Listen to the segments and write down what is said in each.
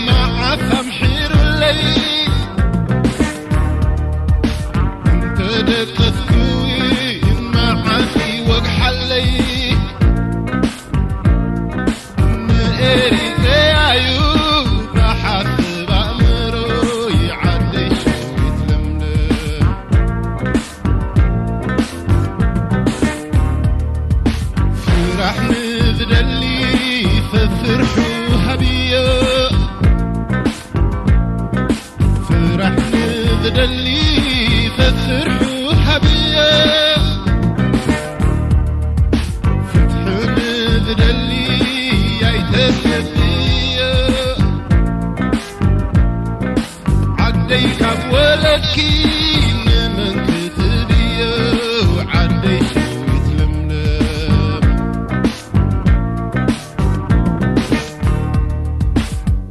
መዓት ኣምሒሩለይ እንተ ደቀስኩ መዓት ይወግሓለይ። ንኤሪትሪያዩ ዝሓስብ ኣእምሮይ ዓደይ ሸዊት ለምለም። ስራሕ ንዝደሊ ፈስርሑ ሃብዮ። ስራሕ ንዝደሊ ፈስርሑ ሃብዮ። ፍትሒ ንዝደሊ ኣይተሰብዮ። ዓደይ ካብ ወለድኪ ንመን ክትብዮ? ዓደይ ሸዊት ለምለም።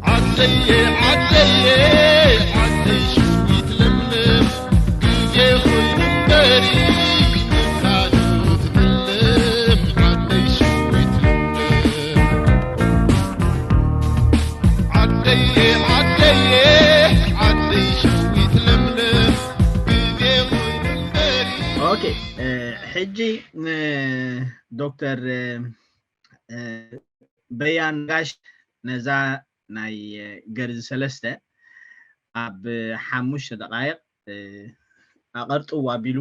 ዓደየ ዓደየ ዓደይ ሸዊት ለምለም። ግዜ ኮይኑ እምበሪ ምሳሉ ትጥለም። ዓደይ ሸዊት ለምለም። ዓደየ ዓደየ ዓደይ ሸዊት ለምለም። ግዜ ኮይኑ እምበሪ ኦኬ፣ እ፣ ሕጂ ዶክተር በያን ጋሽ ነዛ ናይ ገርዚ ሰለስተ ኣብ ሓሙሽተ ደቃይቕ ኣቐርጥዋ ኣቢሉ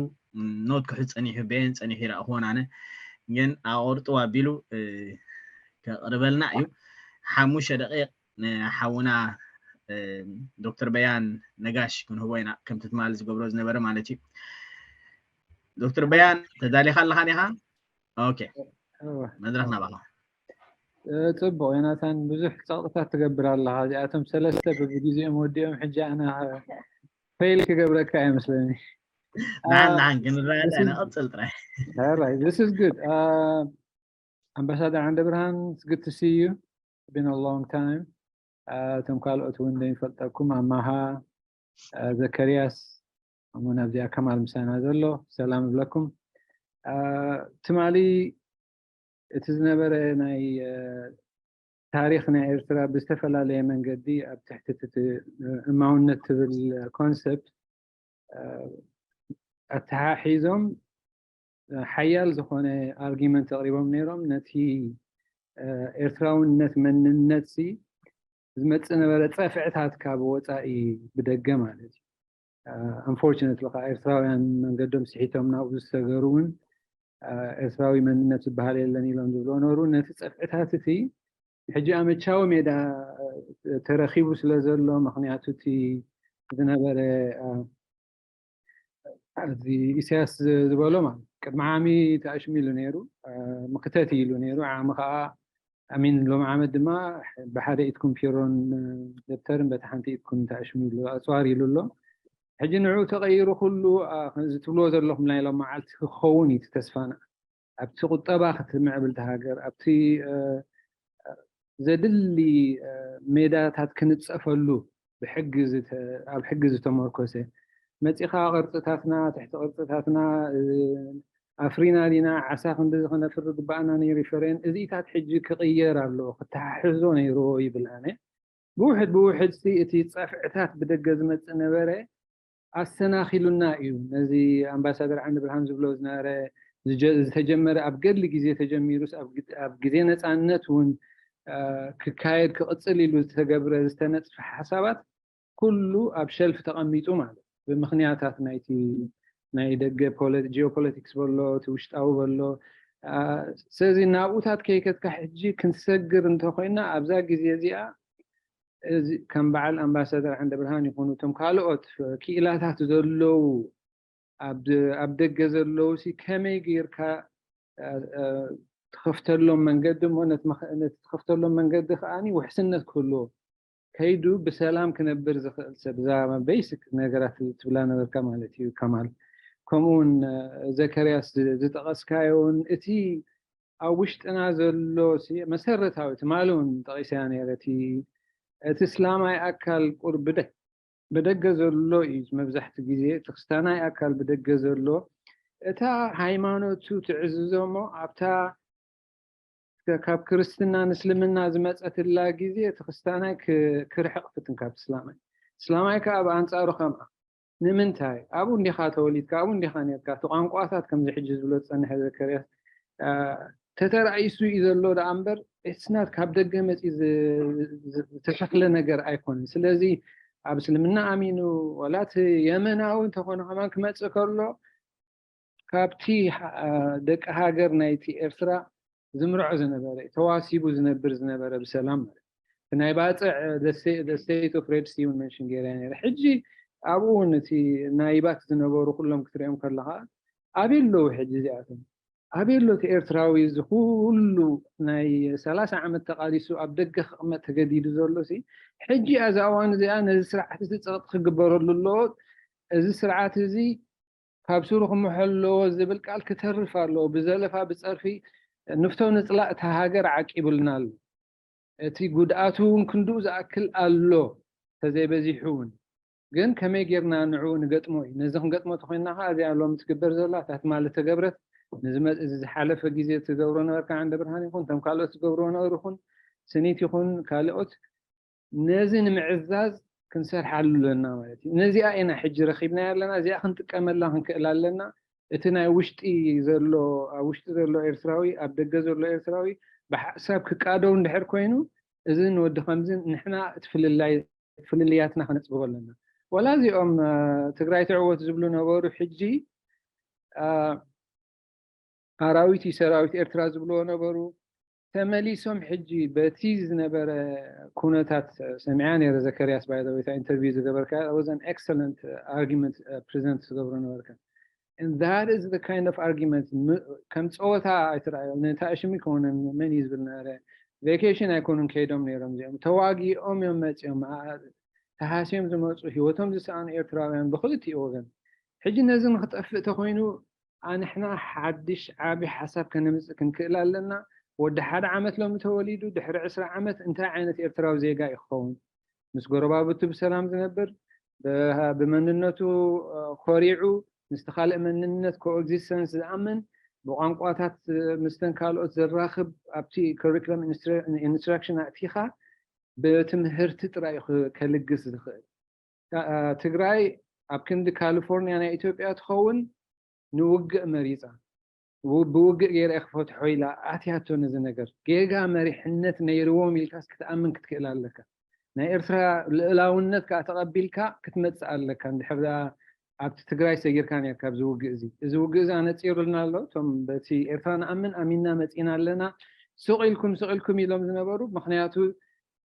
ኖት ክሕዝ ጸኒሑ፣ በየን ጸኒሑ ይረእኽዎን ኣነ ግን ኣቐርጥዋ ኣቢሉ ከቕርበልና እዩ። ሓሙሽተ ደቂቕ ንሓውና ዶክተር በያን ነጋሽ ክንህቦ ኢና፣ ከምቲ ትማሊ ዝገብሮ ዝነበረ ማለት እዩ። ዶክተር በያን ተዳሊኻ ኣለኻ ዲኻ? ኦኬ፣ መድረኽ ናባኻ። ጽቡቕ ዮናታን፣ ብዙሕ ጸቕጥታት ትገብር ኣለኻ። እዚኣቶም ሰለስተ በብግዜኦም ወዲኦም ሕጂ ኣነ ፌል ክገብረካ ኣይመስለኒ። ንሓን ንሓን ክንረኣያ ኢና፣ ቀጽል ጥራይ። This is good. ኣምባሳደር ዓንደ ብርሃን፣ it's good to see you. Been a long time. እቶም ካልኦት እውን ዘይፈልጠኩም ኣማሃ፣ ዘከርያስ እሞ ናብዚኣ ከማል ምሳና ዘሎ ሰላም እብለኩም። ትማሊ እቲ ዝነበረ ናይ ታሪኽ ናይ ኤርትራ ብዝተፈላለየ መንገዲ ኣብ ትሕቲ እቲ እማውነት ትብል ኮንሰፕት ኣተሓሒዞም ሓያል ዝኾነ ኣርጊመንት ኣቕሪቦም ነይሮም። ነቲ ኤርትራውነት መንነት ሲ ዝመጽእ ነበረ ጸፍዕታት ካብ ወጻኢ ብደገ ማለት እዩ። ኣንፎርችነትሊ ከዓ ኤርትራውያን መንገዶም ስሒቶም ናብኡ ዝሰገሩ እውን ኤርትራዊ መንነት ዝበሃል የለን ኢሎም ዝብሎ ነበሩ። ነቲ ጸፍዕታት እቲ ሕጂ ኣመቻዊ ሜዳ ተረኺቡ ስለ ዘሎ፣ ምኽንያቱ እቲ ዝነበረ እዚ ኢሳያስ ዝበሎ ማለት ቅድሚ ዓሚ ተኣሽሚሉ ነይሩ። ምክተት ኢሉ ነይሩ። ዓሚ ከዓ ኣሚን ሎም ዓመት ድማ ብሓደ ኢድኩም ፒሮን ደብተርን በቲ ሓንቲ ኢድኩም ተኣሽሚሉ ኣፅዋር ኢሉ ኣሎ። ሕጂ ንዕኡ ተቐይሩ ኩሉ እዚ ትብልዎ ዘለኹም ናይ ሎም መዓልቲ ክኸውን እዩ ተስፋና። ኣብቲ ቁጠባ ክትምዕብል ሃገር ኣብቲ ዘድሊ ሜዳታት ክንፀፈሉ ብሕጊ ኣብ ሕጊ ዝተመርኮሰ መፂኻ ቅርፅታትና ትሕቲ ቅርፅታትና ኣፍሪና ዲና ዓሳ ክንድዚ ክነፍሪ ግባኣና ነይሩ ይፈረየን እዚታት ሕጂ ክቕየር ኣለዎ ክተሓሕዞ ነይርዎ ይብል ኣነ። ብውሕድ ብውሕድ ሲ እቲ ጸፍዕታት ብደገ ዝመጽእ ነበረ ኣሰናኺሉና እዩ። ነዚ ኣምባሳደር ዓንደ ብርሃን ዝብሎ ዝነበረ ዝተጀመረ ኣብ ገድሊ ግዜ ተጀሚሩስ ኣብ ግዜ ነጻነት እውን ክካየድ ክቕጽል ኢሉ ዝተገብረ ዝተነጽፈ ሓሳባት ኩሉ ኣብ ሸልፍ ተቐሚጡ ማለት ብምኽንያታት ናይቲ ናይ ደገ ጂኦፖለቲክስ በሎ እቲ ውሽጣዊ በሎ ስለዚ ናብኡታት ከይከትካ ሕጂ ክንሰግር እንተኮይና ኣብዛ ግዜ እዚኣ እዚ ከም በዓል ኣምባሳደር ዓንደ ብርሃን ይኹኑ እቶም ካልኦት ክኢላታት ዘለዉ ኣብ ደገ ዘለዉ ሲ ከመይ ገይርካ ትኸፍተሎም መንገዲ እሞ ነቲ ትኸፍተሎም መንገዲ ከዓኒ ውሕስነት ክህልዎ ከይዱ ብሰላም ክነብር ዝኽእል ሰብ እዛ ቤይስክ ነገራት ትብላ ነበርካ ማለት እዩ ከማል። ከምኡ እውን ዘከርያስ ዝጠቐስካዮ እውን እቲ ኣብ ውሽጥና ዘሎ መሰረታዊ ትማሊ እውን ጠቒሰያ ነይረ እቲ እቲ እስላማይ ኣካል ቁር ብደገ ዘሎ እዩ መብዛሕቲ ግዜ እቲ ክስታናይ ኣካል ብደገ ዘሎ እታ ሃይማኖቱ ትዕዝዞ እሞ ኣብታ ካብ ክርስትና ንእስልምና ዝመፀትላ ግዜ እቲ ክርስታናይ ክርሕቕ ፍትን ካብ እስላማይ። እስላማይ ከዓ ብኣንፃሩ ከምኣ። ንምንታይ ኣብኡ እንዲኻ ተወሊድካ፣ ኣብኡ እንዲኻ ነርካ፣ እቲ ቋንቋታት ከምዚ ሕጂ ዝብሎ ዝፀንሐ ዘከርያስ ተተራእይሱ እዩ ዘሎ ደኣ እምበር፣ እስናት ካብ ደገ መፂ ዝተሸክለ ነገር ኣይኮነን። ስለዚ ኣብ እስልምና ኣሚኑ ዋላ እቲ የመናዊ እንተኾነ ከማን ክመፅእ ከሎ ካብቲ ደቂ ሃገር ናይቲ ኤርትራ ዝምርዖ ዝነበረ፣ ተዋሲቡ ዝነብር ዝነበረ ብሰላም ማለት ናይ ባፅዕ state of Red Sea እውን መንሽን ገይረ ነረ። ሕጂ ኣብኡ እውን እቲ ናይባት ዝነበሩ ኩሎም ክትሪኦም ከለካ ኣበይ ኣለዉ ሕጂ እዚኣቶም? ኣበይ ኣሎ እቲ ኤርትራዊ እዚ ኩሉ ናይ ሰላሳ ዓመት ተቃሊሱ ኣብ ደገ ክቕመጥ ተገዲዱ ዘሎ ሲ? ሕጂ ኣዚ ኣዋን እዚኣ ነዚ ስርዓት እዚ ፀቕጢ ክግበረሉ ኣለዎ። እዚ ስርዓት እዚ ካብ ስሩ ክምሖ ኣለዎ ዝብል ቃል ክተርፍ ኣለዎ። ብዘለፋ ብፀርፊ ንፍቶ ንፅላእ እታ ሃገር ዓቂቡልና ኣሎ። እቲ ጉድኣቱ እውን ክንድኡ ዝኣክል ኣሎ ተዘይበዚሑ እውን። ግን ከመይ ጌርና ንዕኡ ንገጥሞ እዩ። ነዚ ክንገጥሞ ተኮይንና ከዓ እዚኣ ሎም ትግበር ዘላ እታ ትማሊ ተገብረት ንዝመፅእ እዚ ዝሓለፈ ግዜ ትገብሮ ነበርካ ዓንደ ብርሃን ይኹን እቶም ካልኦት ዝገብርዎ ነበሩ ይኹን ስኒት ይኹን ካልኦት ነዚ ንምዕዛዝ ክንሰርሓሉ ኣለና ማለት እዩ። ነዚኣ ኢና ሕጂ ረኺብናያ ኣለና፣ እዚኣ ክንጥቀመላ ክንክእል ኣለና። እቲ ናይ ውሽጢ ዘሎ ኣብ ውሽጢ ዘሎ ኤርትራዊ ኣብ ደገ ዘሎ ኤርትራዊ ብሓሳብ ክቃደው እንድሕር ኮይኑ እዚ ንወዲ ከምዚ ንሕና እቲ ፍልላይ ፍልልያትና ከነፅብቦ ኣለና። ወላ እዚኦም ትግራይ ትዕወት ዝብሉ ነበሩ ሕጂ ኣራዊት እዩ ሰራዊት ኤርትራ ዝብልዎ ነበሩ። ተመሊሶም ሕጂ በቲ ዝነበረ ኩነታት ሰሚዓ ነረ ዘከርያስ ባይዘወይታ ኢንተርቪው ዝገበርካ was an excellent argument present ዝገብሮ ነበርካ። And that is the kind of argument ከም ፀወታ ኣይትረኣዮ። ነታ እሽሚ ከውነን መን እዩ ዝብል ነበረ? ቬኬሽን ኣይኮኑን ከይዶም ነይሮም እዚኦም ተዋጊኦም እዮም መፂኦም ተሃስዮም ዝመፁ ህይወቶም ዝሰኣኑ ኤርትራውያን ብክልቲኡ ወገን። ሕጂ ነዚ ንክጠፍእ ተኮይኑ ኣንሕና ሓድሽ ዓቢ ሓሳብ ከነምፅእ ክንክእል ኣለና። ወዲ ሓደ ዓመት ሎሚ ተወሊዱ ድሕሪ ዕስራ ዓመት እንታይ ዓይነት ኤርትራዊ ዜጋ እዩ ክኸውን? ምስ ጎረባብቱ ብሰላም ዝነብር፣ ብመንነቱ ኮሪዑ ምስቲ ካልእ መንነት ኮኤግዚስተንስ ዝኣምን፣ ብቋንቋታት ምስተን ካልኦት ዘራኽብ፣ ኣብቲ curriculum instruction ኣእቲኻ ብትምህርቲ ጥራይ እዩ ከልግስ ዝኽእል። ትግራይ ኣብ ክንዲ ካሊፎርኒያ ናይ ኢትዮጵያ ትኸውን ንውግእ መሪፃ። ብውግእ ገይረ ክፈትሖ ኢላ ኣትያቶ ነዚ ነገር። ጌጋ መሪሕነት ነይርዎም ኢልካስ ክትኣምን ክትክእል ኣለካ። ናይ ኤርትራ ልእላውነት ከዓ ተቐቢልካ ክትመፅእ ኣለካ። እንድሕር ኣብቲ ትግራይ ሰጊርካ ነርካ ኣብዚ ውግእ እዚ። እዚ ውግእ እዚ ኣነፂሩልና ኣሎ። እቶም በቲ ኤርትራ ንኣምን ኣሚንና መፂና ኣለና። ስቕ ኢልኩም ስቕ ኢልኩም ኢሎም ዝነበሩ ምክንያቱ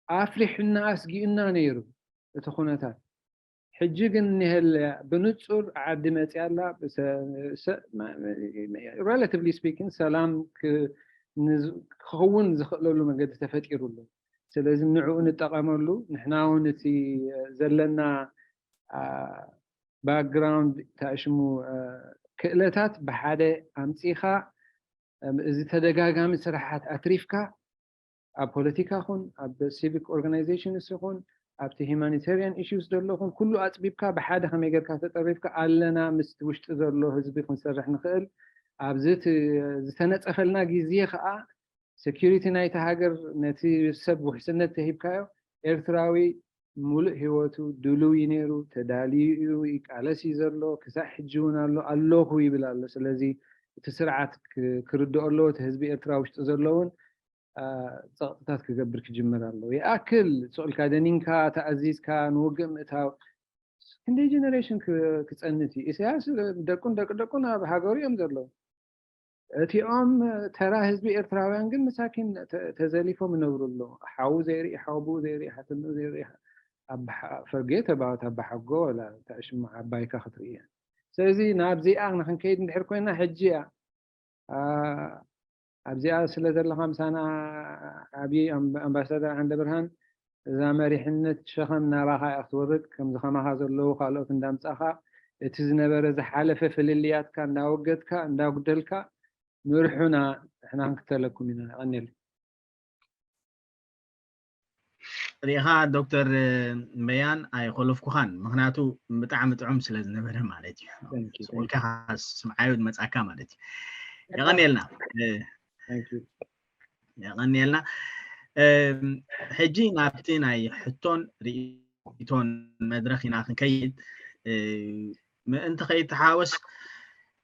ኣፍሪሑና ኣስጊኡና ነይሩ እቲ ኩነታት። ሕጂ ግን እኒሀለያ ብንጹር ዓዲ መፅያ ኣላ። relatively speaking ሰላም ክኸውን ዝኽእለሉ መገዲ ተፈጢሩ ኣሎ። ስለዚ ንዕኡ ንጠቐመሉ። ንሕና እውን እቲ ዘለና ባክግራውንድ ታሽሙ ክእለታት ብሓደ ኣምፂኻ እዚ ተደጋጋሚ ስራሓት ኣትሪፍካ ኣብ ፖለቲካ ኹን ኣብ ሲቪክ ኦርጋናይዜሽንስ ይኹን ኣብቲ ሂማኒታሪያን ኢሹስ ዘሎ ኹን ኩሉ ኣፅቢብካ ብሓደ ከመይ ጌርካ ተጠሪፍካ ኣለና ምስ ውሽጢ ዘሎ ህዝቢ ክንሰርሕ ንኽእል ኣብዚ ዝተነፀፈልና ግዜ ከዓ ሴኪሪቲ ናይቲ ሃገር ነቲ ሰብ ውሕስነት ተሂብካዮ ኤርትራዊ ሙሉእ ህይወቱ ድሉው እዩ ነይሩ፣ ተዳልዩ እዩ፣ ይቃለስ እዩ ዘሎ፣ ክሳዕ ሕጂ እውን ኣሎ፣ ኣለኹ ይብል ኣሎ። ስለዚ እቲ ስርዓት ክርድኦ ኣለዎ፣ እቲ ህዝቢ ኤርትራ ውሽጢ ዘሎ እውን ፀቕጥታት ክገብር ክጅምር ኣለዎ። ይኣክል ስቕ ኢልካ ደኒንካ ተኣዚዝካ ንውግእ ምእታው ክንደይ ጀነሬሽን ክፀንት እዩ? ኢሳያስ ደቁን ደቂ ደቁን ኣብ ሃገሩ እዮም ዘለዉ። እቲኦም ተራ ህዝቢ ኤርትራውያን ግን መሳኪን ተዘሊፎም ይነብሩ ኣለዉ። ሓዉ ዘይርኢ፣ ሓወቦኡ ዘይርኢ፣ ሓትንኡ ዘይርኢ፣ forget about ኣባሓጎ ወላ እታ ሽማ ዓባይካ ክትርኢ እያ። ስለዚ ናብዚኣ ንክንከይድ እንድሕር ኮይና ሕጂ እያ። ኣብዚኣ ስለ ዘለኻ ምሳና ዓብዪ ኣምባሳደር ዓንደ ብርሃን እዛ መሪሕነት ሸኸም ናባኻ እያ ክትወርድ። ከምዚ ከማኻ ዘለዉ ካልኦት እንዳምጻኻ እቲ ዝነበረ ዝሓለፈ ፍልልያትካ እንዳወገድካ እንዳጉደልካ ምርሑና ንሕና ክንክተለኩም ኢና። የቐንየለይ። ሪኢኻ ዶክተር መያን ኣይኮለፍኩኻን፣ ምክንያቱ ብጣዕሚ ጥዑም ስለ ዝነበረ ማለት እዩ። ስቁልካ ስምዓዮ መጻካ ማለት እዩ። የቐንየልና። Thank you. የቐንየልና። ሕጂ ናብቲ ናይ ሕቶን ርእቶን መድረኽ ኢና ክንከይድ። ምእንቲ ከይተሓወስ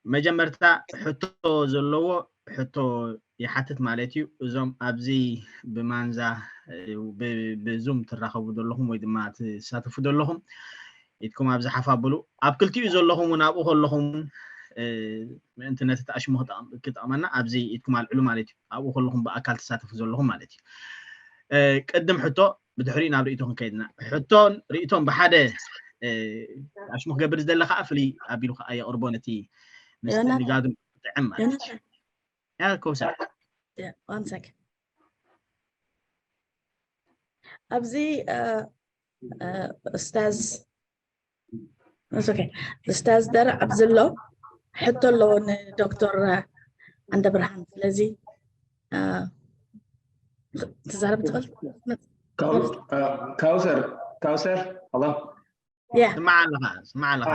መጀመርታ ሕቶ ዘለዎ ሕቶ ይሓትት ማለት እዩ። እዞም ኣብዚ ብማንዛ ብዙም ትራኸቡ ዘለኹም ወይ ድማ ትሳተፉ ዘለኹም ኢትኩም ኣብዚ ሓፋብሉ ኣብ ክልቲኡ ዘለኹም እውን ኣብኡ ከለኹም ምእንቲ ነቲ ተኣሽሙ ክጠቕመና ኣብዚ ኢትኩም ኣልዕሉ ማለት እዩ። ኣብኡ ከለኹም ብኣካል ትሳተፉ ዘለኹም ማለት እዩ። ቅድም ሕቶ ብድሕሪኡ ናብ ርእቶ ክንከይድና ሕቶን ርእቶን ብሓደ ኣሽሙ ክገብር ዝደለ ከዓ ፍልይ ኣቢሉ ከዓ የቕርቦ ነቲ ምስ ንጋዱ ጥዕም ማለት እዩ። ከውሰር ኣብዚ ኡስታዝ ኡስታዝ ደራዕ ኣብዚ ኣሎ ሕቶ ኣለዎ ንዶክተር ዓንደ ብርሃን። ስለዚ ትዛረብ ትኽእል ካውሰር ካውሰር ሎ ያ ስማዕ ኣለኻ ስማዕ ኣለኻ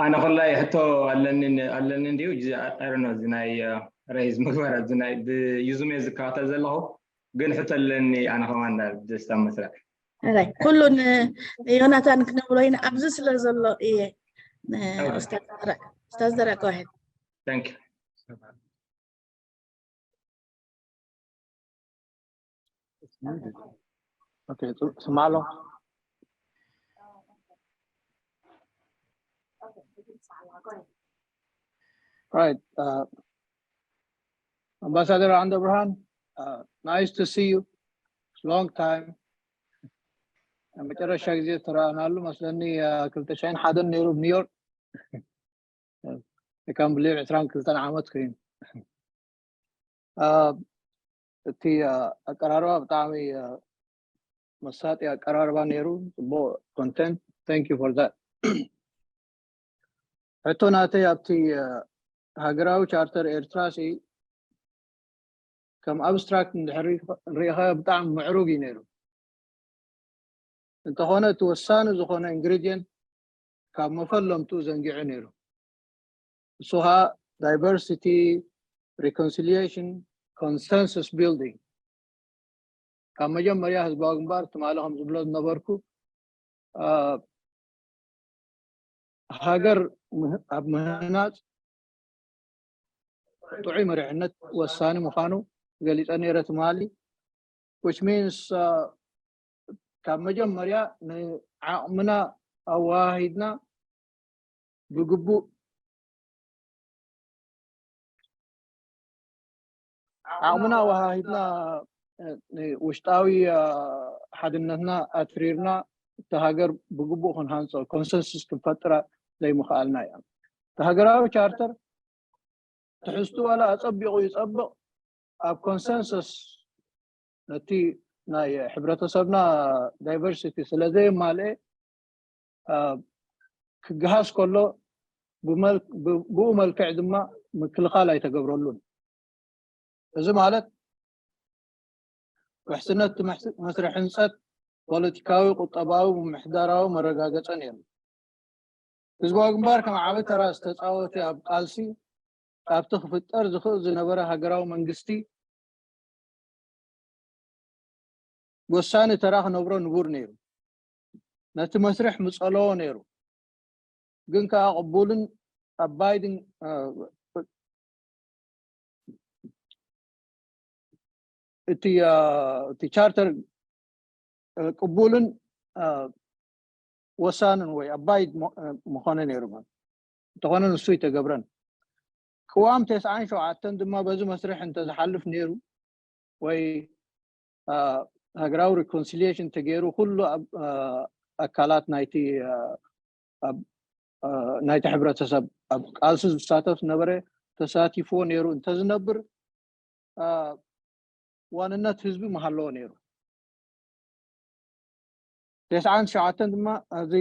ኣነ ኮላይ ሕቶ ኣለኒ ኣለኒ እንዲሁ እዚ ናይ ሬዝ ምግባር እዚ ናይ ብዩዙሜ ዝከታተል ዘለኹ ግን ሕቶ ኣለኒ ኣነ ከማን ደስታ መስርዕ ኩሉ ንዮናታን ክነብሎ ኢና ኣብዚ ስለ ዘሎ እየ ኡስታዝ ደረቅ go ahead Thank you. Okay, ስማሎ Right. Uh, Ambassador Andabrahan, uh, nice to see you. It's long time. መጨረሻ ግዜ ተረኣናሉ መስለኒ ክልተ ሽሕን ሓደን ነይሩ ኒውዮርክ ከም ብልዕ ዕስራን ክልተን ዓመት ኮይኑ እቲ ኣቀራርባ ብጣዕሚ መሳጢ ኣቀራርባ ነይሩ። ፅቡቅ content. Thank you for that. ሕቶ ናተይ ኣብቲ ሃገራዊ ቻርተር ኤርትራ ሲ ከም ኣብስትራክት እንድሕር ሪኢኻዮ ብጣዕሚ ምዕሩግ እዩ ነይሩ። እንተኾነ እቲ ወሳኒ ዝኾነ ingredient ካብ መፈለምትኡ ዘንጊዑ ነይሩ። እሱ ከዓ diversity, reconciliation, consensus building። ካብ መጀመርያ ህዝባዊ ግንባር ትማሊ ከም ዝብሎ ዝነበርኩ ሃገር ኣብ ምህናፅ ጥዑይ መሪሕነት ወሳኒ ምዃኑ ገሊፀ ነይረ ትማሊ። Which means ካብ መጀመርያ ንዓቕምና ኣወሃሂድና ብግቡእ ዓቕምና ኣወሃሂድና ውሽጣዊ ሓድነትና ኣትሪርና እታ ሃገር ብግቡእ ክንሃንፆ ኮንሰንስስ ክንፈጥራ ዘይምኽኣልና እያ። እቲ ሃገራዊ ቻርተር ትሕዝቱ ዋላ ኣፀቢቑ ይፀብቕ ኣብ ኮንሰንሰስ ነቲ ናይ ሕብረተሰብና ዳይቨርሲቲ ስለ ዘየማልኤ ክገሃስ ከሎ ብኡ መልክዕ ድማ ምክልኻል ኣይተገብረሉን። እዚ ማለት ውሕስነት መስርሕ ህንፀት ፖለቲካዊ፣ ቁጠባዊ፣ ምምሕዳራዊ መረጋገፀ ነይሩ። ህዝባዊ ግንባር ከም ዓቢ ተራ ዝተፃወተ ኣብ ቃልሲ ካብቲ ክፍጠር ዝኽእል ዝነበረ ሃገራዊ መንግስቲ ወሳኒ ተራ ክነብሮ ንቡር ነይሩ። ነቲ መስርሕ ምጸለዎ ነይሩ። ግን ከኣ ቅቡልን ኣባይድን እቲ እቲ ቻርተር ቅቡልን ወሳንን ወይ ኣባይድ ምኾነ ነይሩ። እንተኾነ ንሱ ይተገብረን። ቅዋም ተስዓን ሸውዓተን ድማ በዚ መስርሕ እንተዝሓልፍ ነይሩ ወይ ሃገራዊ ሪኮንሲሊየሽን ተገይሩ ኩሉ ኣካላት ናይቲ ናይቲ ሕብረተሰብ ኣብ ቃልሲ ዝሳተፍ ዝነበረ ተሳቲፍዎ ነይሩ እንተዝነብር ዋንነት ህዝቢ ምሃለዎ ነይሩ። ተስዓን ሸውዓተን ድማ እዚ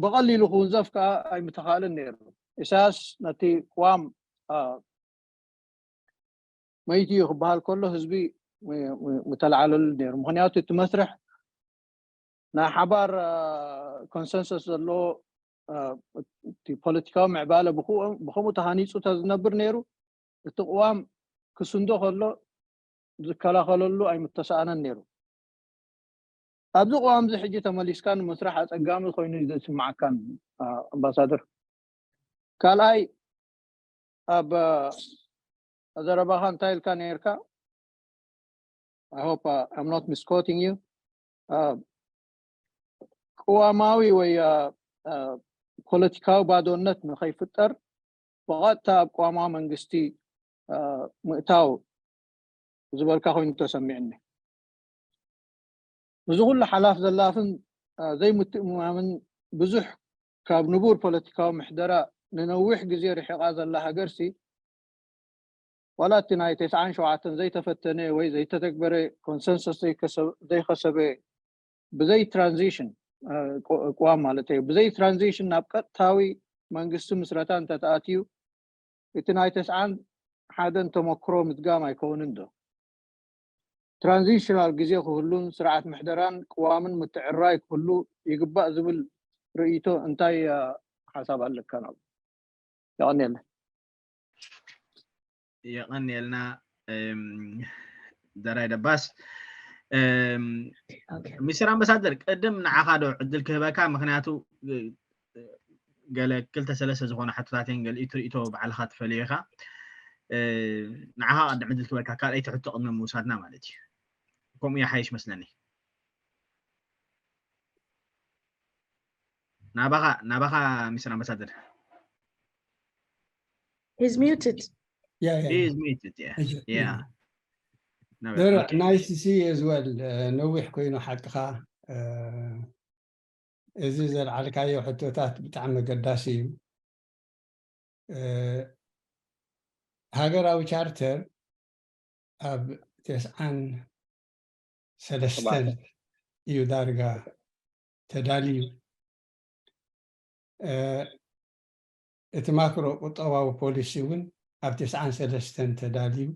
ብቐሊሉ ክውንዘፍ ከዓ ኣይምተኻእልን ነይሩ። ኢሳያስ ነቲ ቅዋም መይቲ እዩ ክበሃል ከሎ ህዝቢ ምተለዓለሉ ነይሩ። ምክንያቱ እቲ መስርሕ ናይ ሓባር ኮንሰንሰስ ዘለዎ እቲ ፖለቲካዊ ምዕባለ ብከምኡ ተሃኒፁ ተዝነብር ነይሩ እቲ ቅዋም ክስንዶ ከሎ ዝከላኸለሉ ኣይምተሰኣነን ነይሩ። ኣብዚ ቅዋም እዚ ሕጂ ተመሊስካ ንምስራሕ ኣጸጋሚ ኮይኑ እዩ ዝስምዓካን ኣምባሳደር። ካልኣይ ኣብ ዘረባኻ እንታይ ኢልካ ነርካ? I hope I'm not misquoting you. ቅዋማዊ ወይ ፖለቲካዊ ባዶነት ንኸይፍጠር ብቐጥታ ኣብ ቅዋማዊ መንግስቲ ምእታው ዝበልካ ኮይኑ ተሰሚዕኒ። እዚ ኩሉ ሓላፍ ዘላፍን ዘይምትእምማምን ብዙሕ ካብ ንቡር ፖለቲካዊ ምሕደራ ንነዊሕ ግዜ ርሒቓ ዘላ ሃገርሲ ዋላ እቲ ናይ ተስዓን ሸውዓተን ዘይተፈተነ ወይ ዘይተተግበረ ኮንሰንሰስ ዘይከሰበ ብዘይ ትራንዚሽን ቅዋም ማለት እዩ ብዘይ ትራንዚሽን ናብ ቀጥታዊ መንግስቲ ምስረታ እንተተኣትዩ እቲ ናይ ተስዓን ሓደን ተመክሮ ምድጋም ኣይከውንን ዶ? ትራንዚሽናል ግዜ ክህሉን ስርዓት ምሕደራን ቅዋምን ምትዕራይ ክህሉ ይግባእ ዝብል ርእይቶ እንታይ ሓሳብ ኣለካ? ናብ የቐንየለ የቐንየልና ዘራይ ደባስ። ሚስተር ኣምባሳደር ቅድም ንዓኻ ዶ ዕድል ክህበካ፣ ምክንያቱ ገለ ክልተ ሰለስተ ዝኾነ ሕቶታትን ገለ ትርእይቶ ባዕልኻ ትፈልዮ ኢኻ። ንዓኻ ቅድም ዕድል ክህበካ ካልኣይቲ ሕቶ ቅድሚ ምውሳድና ማለት እዩ። ከምኡ ይሓይሽ መስለኒ። ናባኻ ናባኻ ሚስተር ኣምባሳደር። He's muted. Yeah, yeah, He yeah. is muted, yeah. Is it? Yeah. There, nice to see you as well. Uh, ነዊሕ ኮይኑ ሓቅኻ እዚ ዘልዓልካዮ ሕቶታት ብጣዕሚ ኣገዳሲ እዩ። ሃገራዊ ቻርተር ኣብ ተስዓን ሰለስተን እዩ ዳርጋ ተዳልዩ። እቲ ማክሮ ቁጠባዊ ፖሊሲ እውን ኣብ ተስዓን ሰለስተን ተዳልዩ።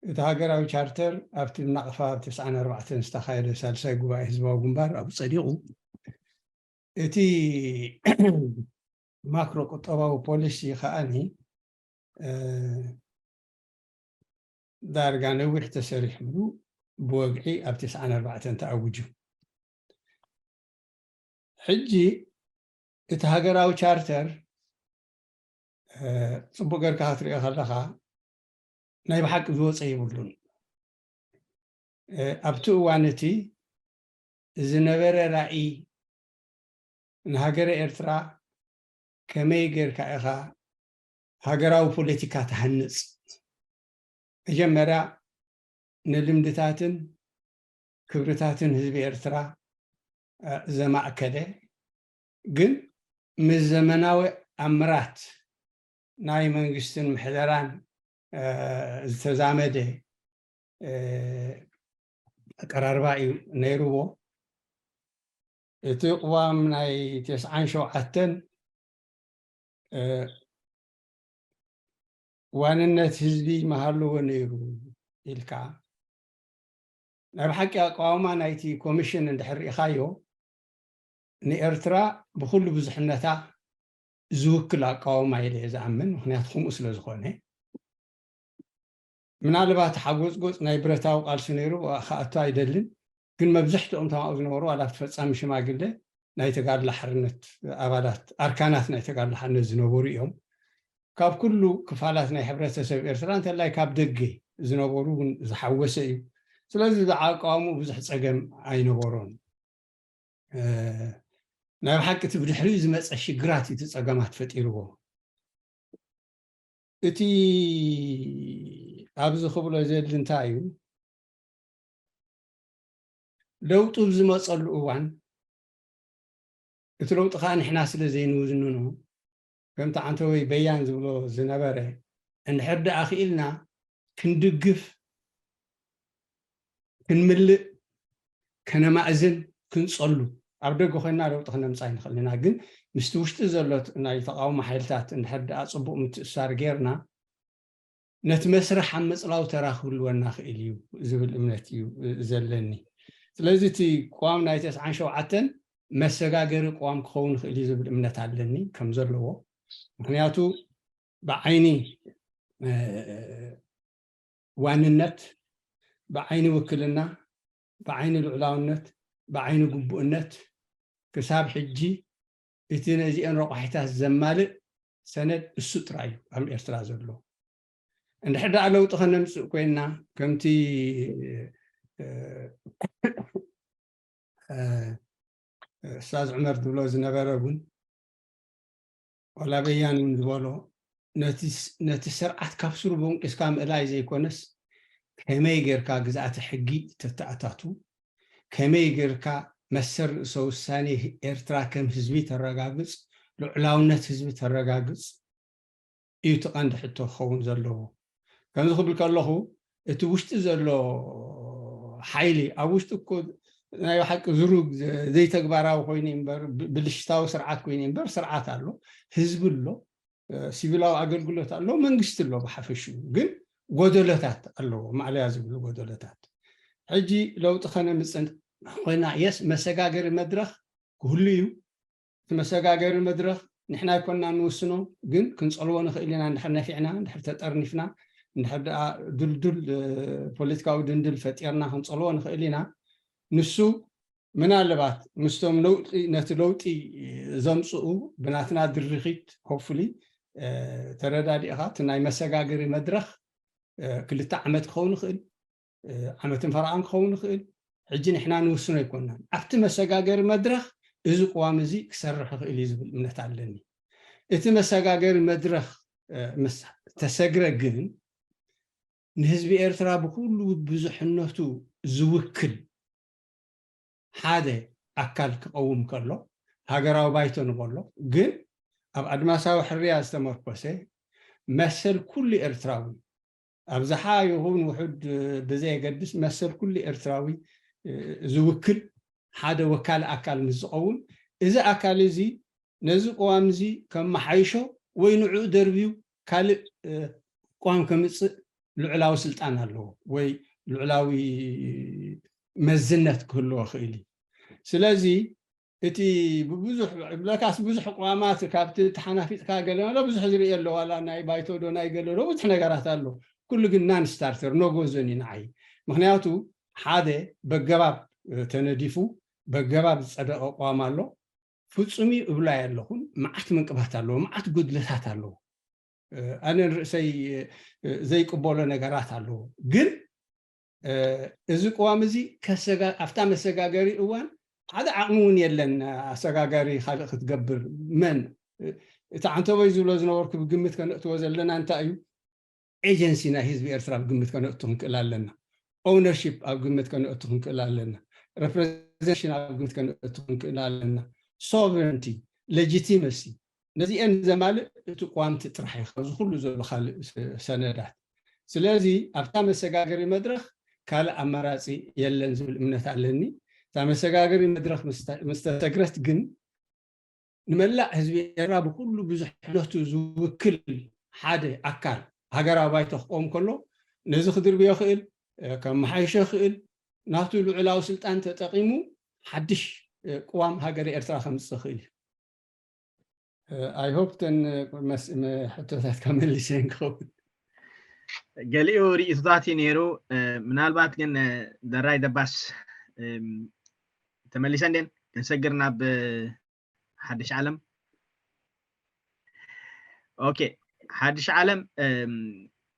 እቲ ሃገራዊ ቻርተር ኣብቲ ናቕፋ ኣብ ተስዓን ኣርባዕተን ዝተኻየደ ሳልሳይ ጉባኤ ህዝባዊ ግንባር ኣብኡ ጸዲቑ። እቲ ማክሮ ቁጠባዊ ፖሊሲ ከኣኒ ዳርጋ ነዊሕ ተሰሪሕሉ ብወግዒ ኣብ ተስዓን ኣርባዕተን ተኣውጁ። ሕጂ እቲ ሃገራዊ ቻርተር ጽቡቅ ገርካ ክትሪኦ ከለካ ናይ ብሓቂ ዝወፀ የብሉን። ኣብቲ እዋን እቲ ዝነበረ ራእይ ንሃገረ ኤርትራ ከመይ ጌርካ ኢኻ ሃገራዊ ፖለቲካ ትሃንፅ? መጀመርያ ንልምድታትን ክብርታትን ህዝቢ ኤርትራ ዘማእከለ ግን ምስ ዘመናዊ ኣምራት ናይ መንግስትን ምሕደራን ዝተዛመደ ኣቀራርባ እዩ ነይርዎ። እቲ ቅዋም ናይ ተስዓን ሸውዓተን ዋንነት ህዝቢ መሃልዎ ነይሩ ኢልካ ናይ ብሓቂ ኣቃውማ ናይቲ ኮሚሽን እንድሕር ርኢኻዮ ንኤርትራ ብኩሉ ብዙሕነታ ዝውክል ኣቃውማ ኢለ እየ ዝኣምን። ምክንያቱ ከምኡ ስለ ዝኾነ ምናልባት ሓጎፅጎፅ ናይ ብረታዊ ቃልሲ ነይሩ ክኣቱ ኣይደልን፣ ግን መብዝሕትኦም ተማኡ ዝነበሩ ዋላ ኣብቲ ፈፃሚ ሽማግለ ናይ ተጋድሎ ሓርነት ኣባላት ኣርካናት ናይ ተጋድሎ ሓርነት ዝነበሩ እዮም። ካብ ኩሉ ክፋላት ናይ ሕብረተሰብ ኤርትራ እንተላይ ካብ ደገ ዝነበሩ እውን ዝሓወሰ እዩ። ስለዚ ዝዓቃወሙ ብዙሕ ፀገም ኣይነበሮን። ናይ ብሓቂ እቲ ብድሕሪኡ ዝመፀ ሽግራት እቲ ፀገማት ፈጢርዎ። እቲ ኣብዚ ክብሎ ዘድሊ እንታይ እዩ? ለውጢ ብዝመፀሉ እዋን እቲ ለውጢ ከዓ ንሕና ስለ ዘይንውንኖ ከምቲ ዓንተወይ በያን ዝብሎ ዝነበረ እንድሕር ደኣ ክኢልና ክንድግፍ ክንምልእ ከነማእዝን ክንፀሉ ኣብ ደገ ኮይና ለውጢ ክነምፃ ይንኽእል ኢና። ግን ምስቲ ውሽጢ ዘሎ ናይ ተቃውሞ ሓይልታት እንድሕር ደኣ ፅቡቅ ምትእሳር ጌርና ነቲ መስርሕ ኣብ ምፅላው ተራ ክህልወና ክእል እዩ ዝብል እምነት እዩ ዘለኒ። ስለዚ እቲ ቅዋም ናይ ተስዓን ሸውዓተን መሰጋገሪ ቅዋም ክኸውን ይኽእል እዩ ዝብል እምነት ኣለኒ ከም ዘለዎ። ምክንያቱ ብዓይኒ ዋንነት ብዓይኒ ውክልና፣ ብዓይኒ ልዑላውነት፣ ብዓይኒ ግቡእነት ክሳብ ሕጂ እቲ ነዚአን ረቋሒታት ዘማልእ ሰነድ እሱ ጥራይ እዩ ኣብ ኤርትራ ዘሎ። እንድሕር ደኣ ለውጢ ከነምፅእ ኮይንና ከምቲ ኡስታዝ ዑመር ዝብሎ ዝነበረ እውን ዋላ በያን እውን ዝበሎ ነቲ ስርዓት ካብ ስሩ ቦንቂስካ ምእላይ ዘይኮነስ ከመይ ጌርካ ግዝኣተ ሕጊ ተተኣታቱ፣ ከመይ ጌርካ መሰል ርእሰ ውሳኔ ኤርትራ ከም ህዝቢ ተረጋግጽ፣ ልዑላውነት ህዝቢ ተረጋግጽ እዩ እቲ ቀንዲ ሕቶ ክኸውን ዘለዎ። ከምዚ ክብል ከለኹ እቲ ውሽጢ ዘሎ ሓይሊ ኣብ ውሽጢ እኮ ናይ ሓቂ ዝሩግ ዘይተግባራዊ ኮይኑ እምበር ብልሽታዊ ስርዓት ኮይኑ እምበር ስርዓት ኣሎ፣ ህዝቢ ኣሎ፣ ሲቪላዊ ኣገልግሎት ኣሎ፣ መንግስቲ ኣሎ። ብሓፈሽኡ ግን ጎደለታት ኣለዎ፣ ማዕለያ ዝብሉ ጎደለታት። ሕጂ ለውጢ ከነምፅእ ኮይና የስ መሰጋገሪ መድረክ ክህሉ እዩ። እቲ መሰጋገሪ መድረክ ንሕና ኣይኮንና ንውስኖ፣ ግን ክንፀልዎ ንኽእል ኢና። እንድሕር ነፊዕና፣ እንድሕር ተጠርኒፍና፣ እንድሕር ደኣ ድልዱል ፖለቲካዊ ድንድል ፈጢርና ክንፀልዎ ንኽእል ኢና። ንሱ ምናልባት ምስቶም ለውጢ ነቲ ለውጢ ዘምፅኡ ብናትና ድርኺት ሆፍሊ ተረዳዲእኻ እቲ ናይ መሰጋገሪ መድረኽ ክልተ ዓመት ክኸውን ይኽእል፣ ዓመትን ፈረቓን ክኸውን ይኽእል። ሕጂ ንሕና ንውስኖ ኣይኮናን። ኣብቲ መሰጋገሪ መድረኽ እዚ ቅዋም እዚ ክሰርሕ ይኽእል እዩ ዝብል እምነት ኣለኒ። እቲ መሰጋገሪ መድረኽ ምስ ተሰግረ ግን ንህዝቢ ኤርትራ ብኩሉ ብዙሕነቱ ዝውክል ሓደ ኣካል ክቐውም ከሎ ሃገራዊ ባይቶ ንበሎ፣ ግን ኣብ ኣድማሳዊ ሕርያ ዝተመርኮሰ መሰል ኩሉ ኤርትራዊ ኣብዝሓ ይኹን ውሑድ ብዘየገድስ መሰል ኩሉ ኤርትራዊ ዝውክል ሓደ ወካሊ ኣካል ምስ ዝኸውን እዚ ኣካል እዚ ነዚ ቅዋም እዚ ከመሓይሾ ወይ ንዕኡ ደርብዩ ካልእ ቅዋም ከምፅእ ልዑላዊ ስልጣን ኣለዎ ወይ ልዑላዊ መዝነት ክህልዎ ክእል እዩ። ስለዚ እቲ ብብዙሕ ብለካስ ብዙሕ ቅዋማት ካብቲ ተሓናፊፅካ ገለ መለ ብዙሕ ዝርኢ ኣሎ ዋላ ናይ ባይቶ ዶ ናይ ገለ ዶ ብዙሕ ነገራት ኣሎ። ኩሉ ግን ናን ስታርተር ኖጎ ዞን እዩ ንዓይ። ምክንያቱ ሓደ በገባብ ተነዲፉ በገባብ ዝፀደቐ ቅዋም ኣሎ። ፍፁም እዩ እብሎ ኣየለኹን። መዓት ምንቅባት ኣለዎ፣ መዓት ጉድለታት ኣለዎ። ኣነ ንርእሰይ ዘይቅበሎ ነገራት ኣለዎ። ግን እዚ ቅዋም እዚ ኣብታ መሰጋገሪ እዋን ሓደ ዓቕሚ እውን የለን ኣሰጋጋሪ ካልእ ክትገብር። መን እቲ ዓንተቦይ ዝብሎ ዝነበርኩ ብግምት ከነእትዎ ዘለና እንታይ እዩ? ኤጀንሲ ናይ ህዝቢ ኤርትራ ኣብ ግምት ከነእቱ ክንክእል ኣለና። ኦውነርሺፕ ኣብ ግምት ከነእቱ ክንክእል ኣለና። ሬፕሬዘንቴሽን ኣብ ግምት ከነእቱ ክንክእል ኣለና። ሶቨረንቲ፣ ሌጂቲመሲ፣ ነዚአን ዘማልእ እቲ ቅዋምቲ ጥራሕ እዩ ካብዚ ኩሉ ዘሎ ካልእ ሰነዳት። ስለዚ ኣብታ መሰጋገሪ መድረክ ካልእ ኣማራፂ የለን ዝብል እምነት ኣለኒ። እታ መሰጋገሪ መድረክ ምስተሰግረት ግን ንመላእ ህዝቢ ኤርትራ ብኩሉ ብዙሕነቱ ዝውክል ሓደ ኣካል ሃገራዊ ባይቶ ክቆም ከሎ ነዚ ክድርብዮ ክእል፣ ከመሓይሾ ክእል፣ ናቱ ልዑላዊ ስልጣን ተጠቂሙ ሓድሽ ቅዋም ሃገረ ኤርትራ ከምፅእ ክእል እዩ። ኣይሆፕ ተን ሕቶታትካ መሊሰ ክኸውን። ገሊኡ ርእይቶታት እዩ ነይሩ። ምናልባት ግን ደራይ ደባስ ተመሊሰ እንዴን ክንሰግር ናብ ሓድሽ ዓለም። ኦኬ፣ ሓድሽ ዓለም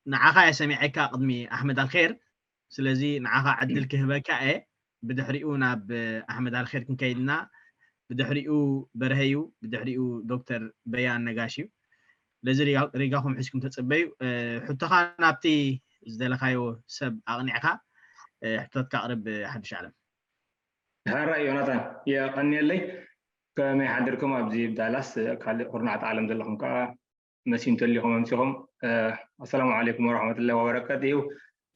ንዓኻ እየ ሰሚዐካ ቅድሚ ኣሕመድ ኣልኸይር። ስለዚ ንዓኻ ዕድል ክህበካ እየ። ብድሕሪኡ ናብ ኣሕመድ ኣልኸይር ክንከይድና፣ ብድሕሪኡ በርሀ እዩ፣ ብድሕሪኡ ዶክተር በያን ነጋሽ እዩ። ለዚ ሪጋኹም ሒዝኩም ተፅበዩ። ሕቶኻ ናብቲ ዝደለኻዮ ሰብ ኣቕኒዕካ ሕቶትካ ኣቕርብ። ሓድሽ ዓለም። ሕራይ ዮናታን፣ የቐንየለይ። ከመይ ሓድርኩም ኣብዚ ዳላስ ካልእ ኩርናዓት ዓለም ዘለኹም ከዓ መሲም ተሊኹም ኣምሲኹም። ኣሰላሙ ዓለይኩም ወረሕመቱላሂ ወበረካቱ እዩ።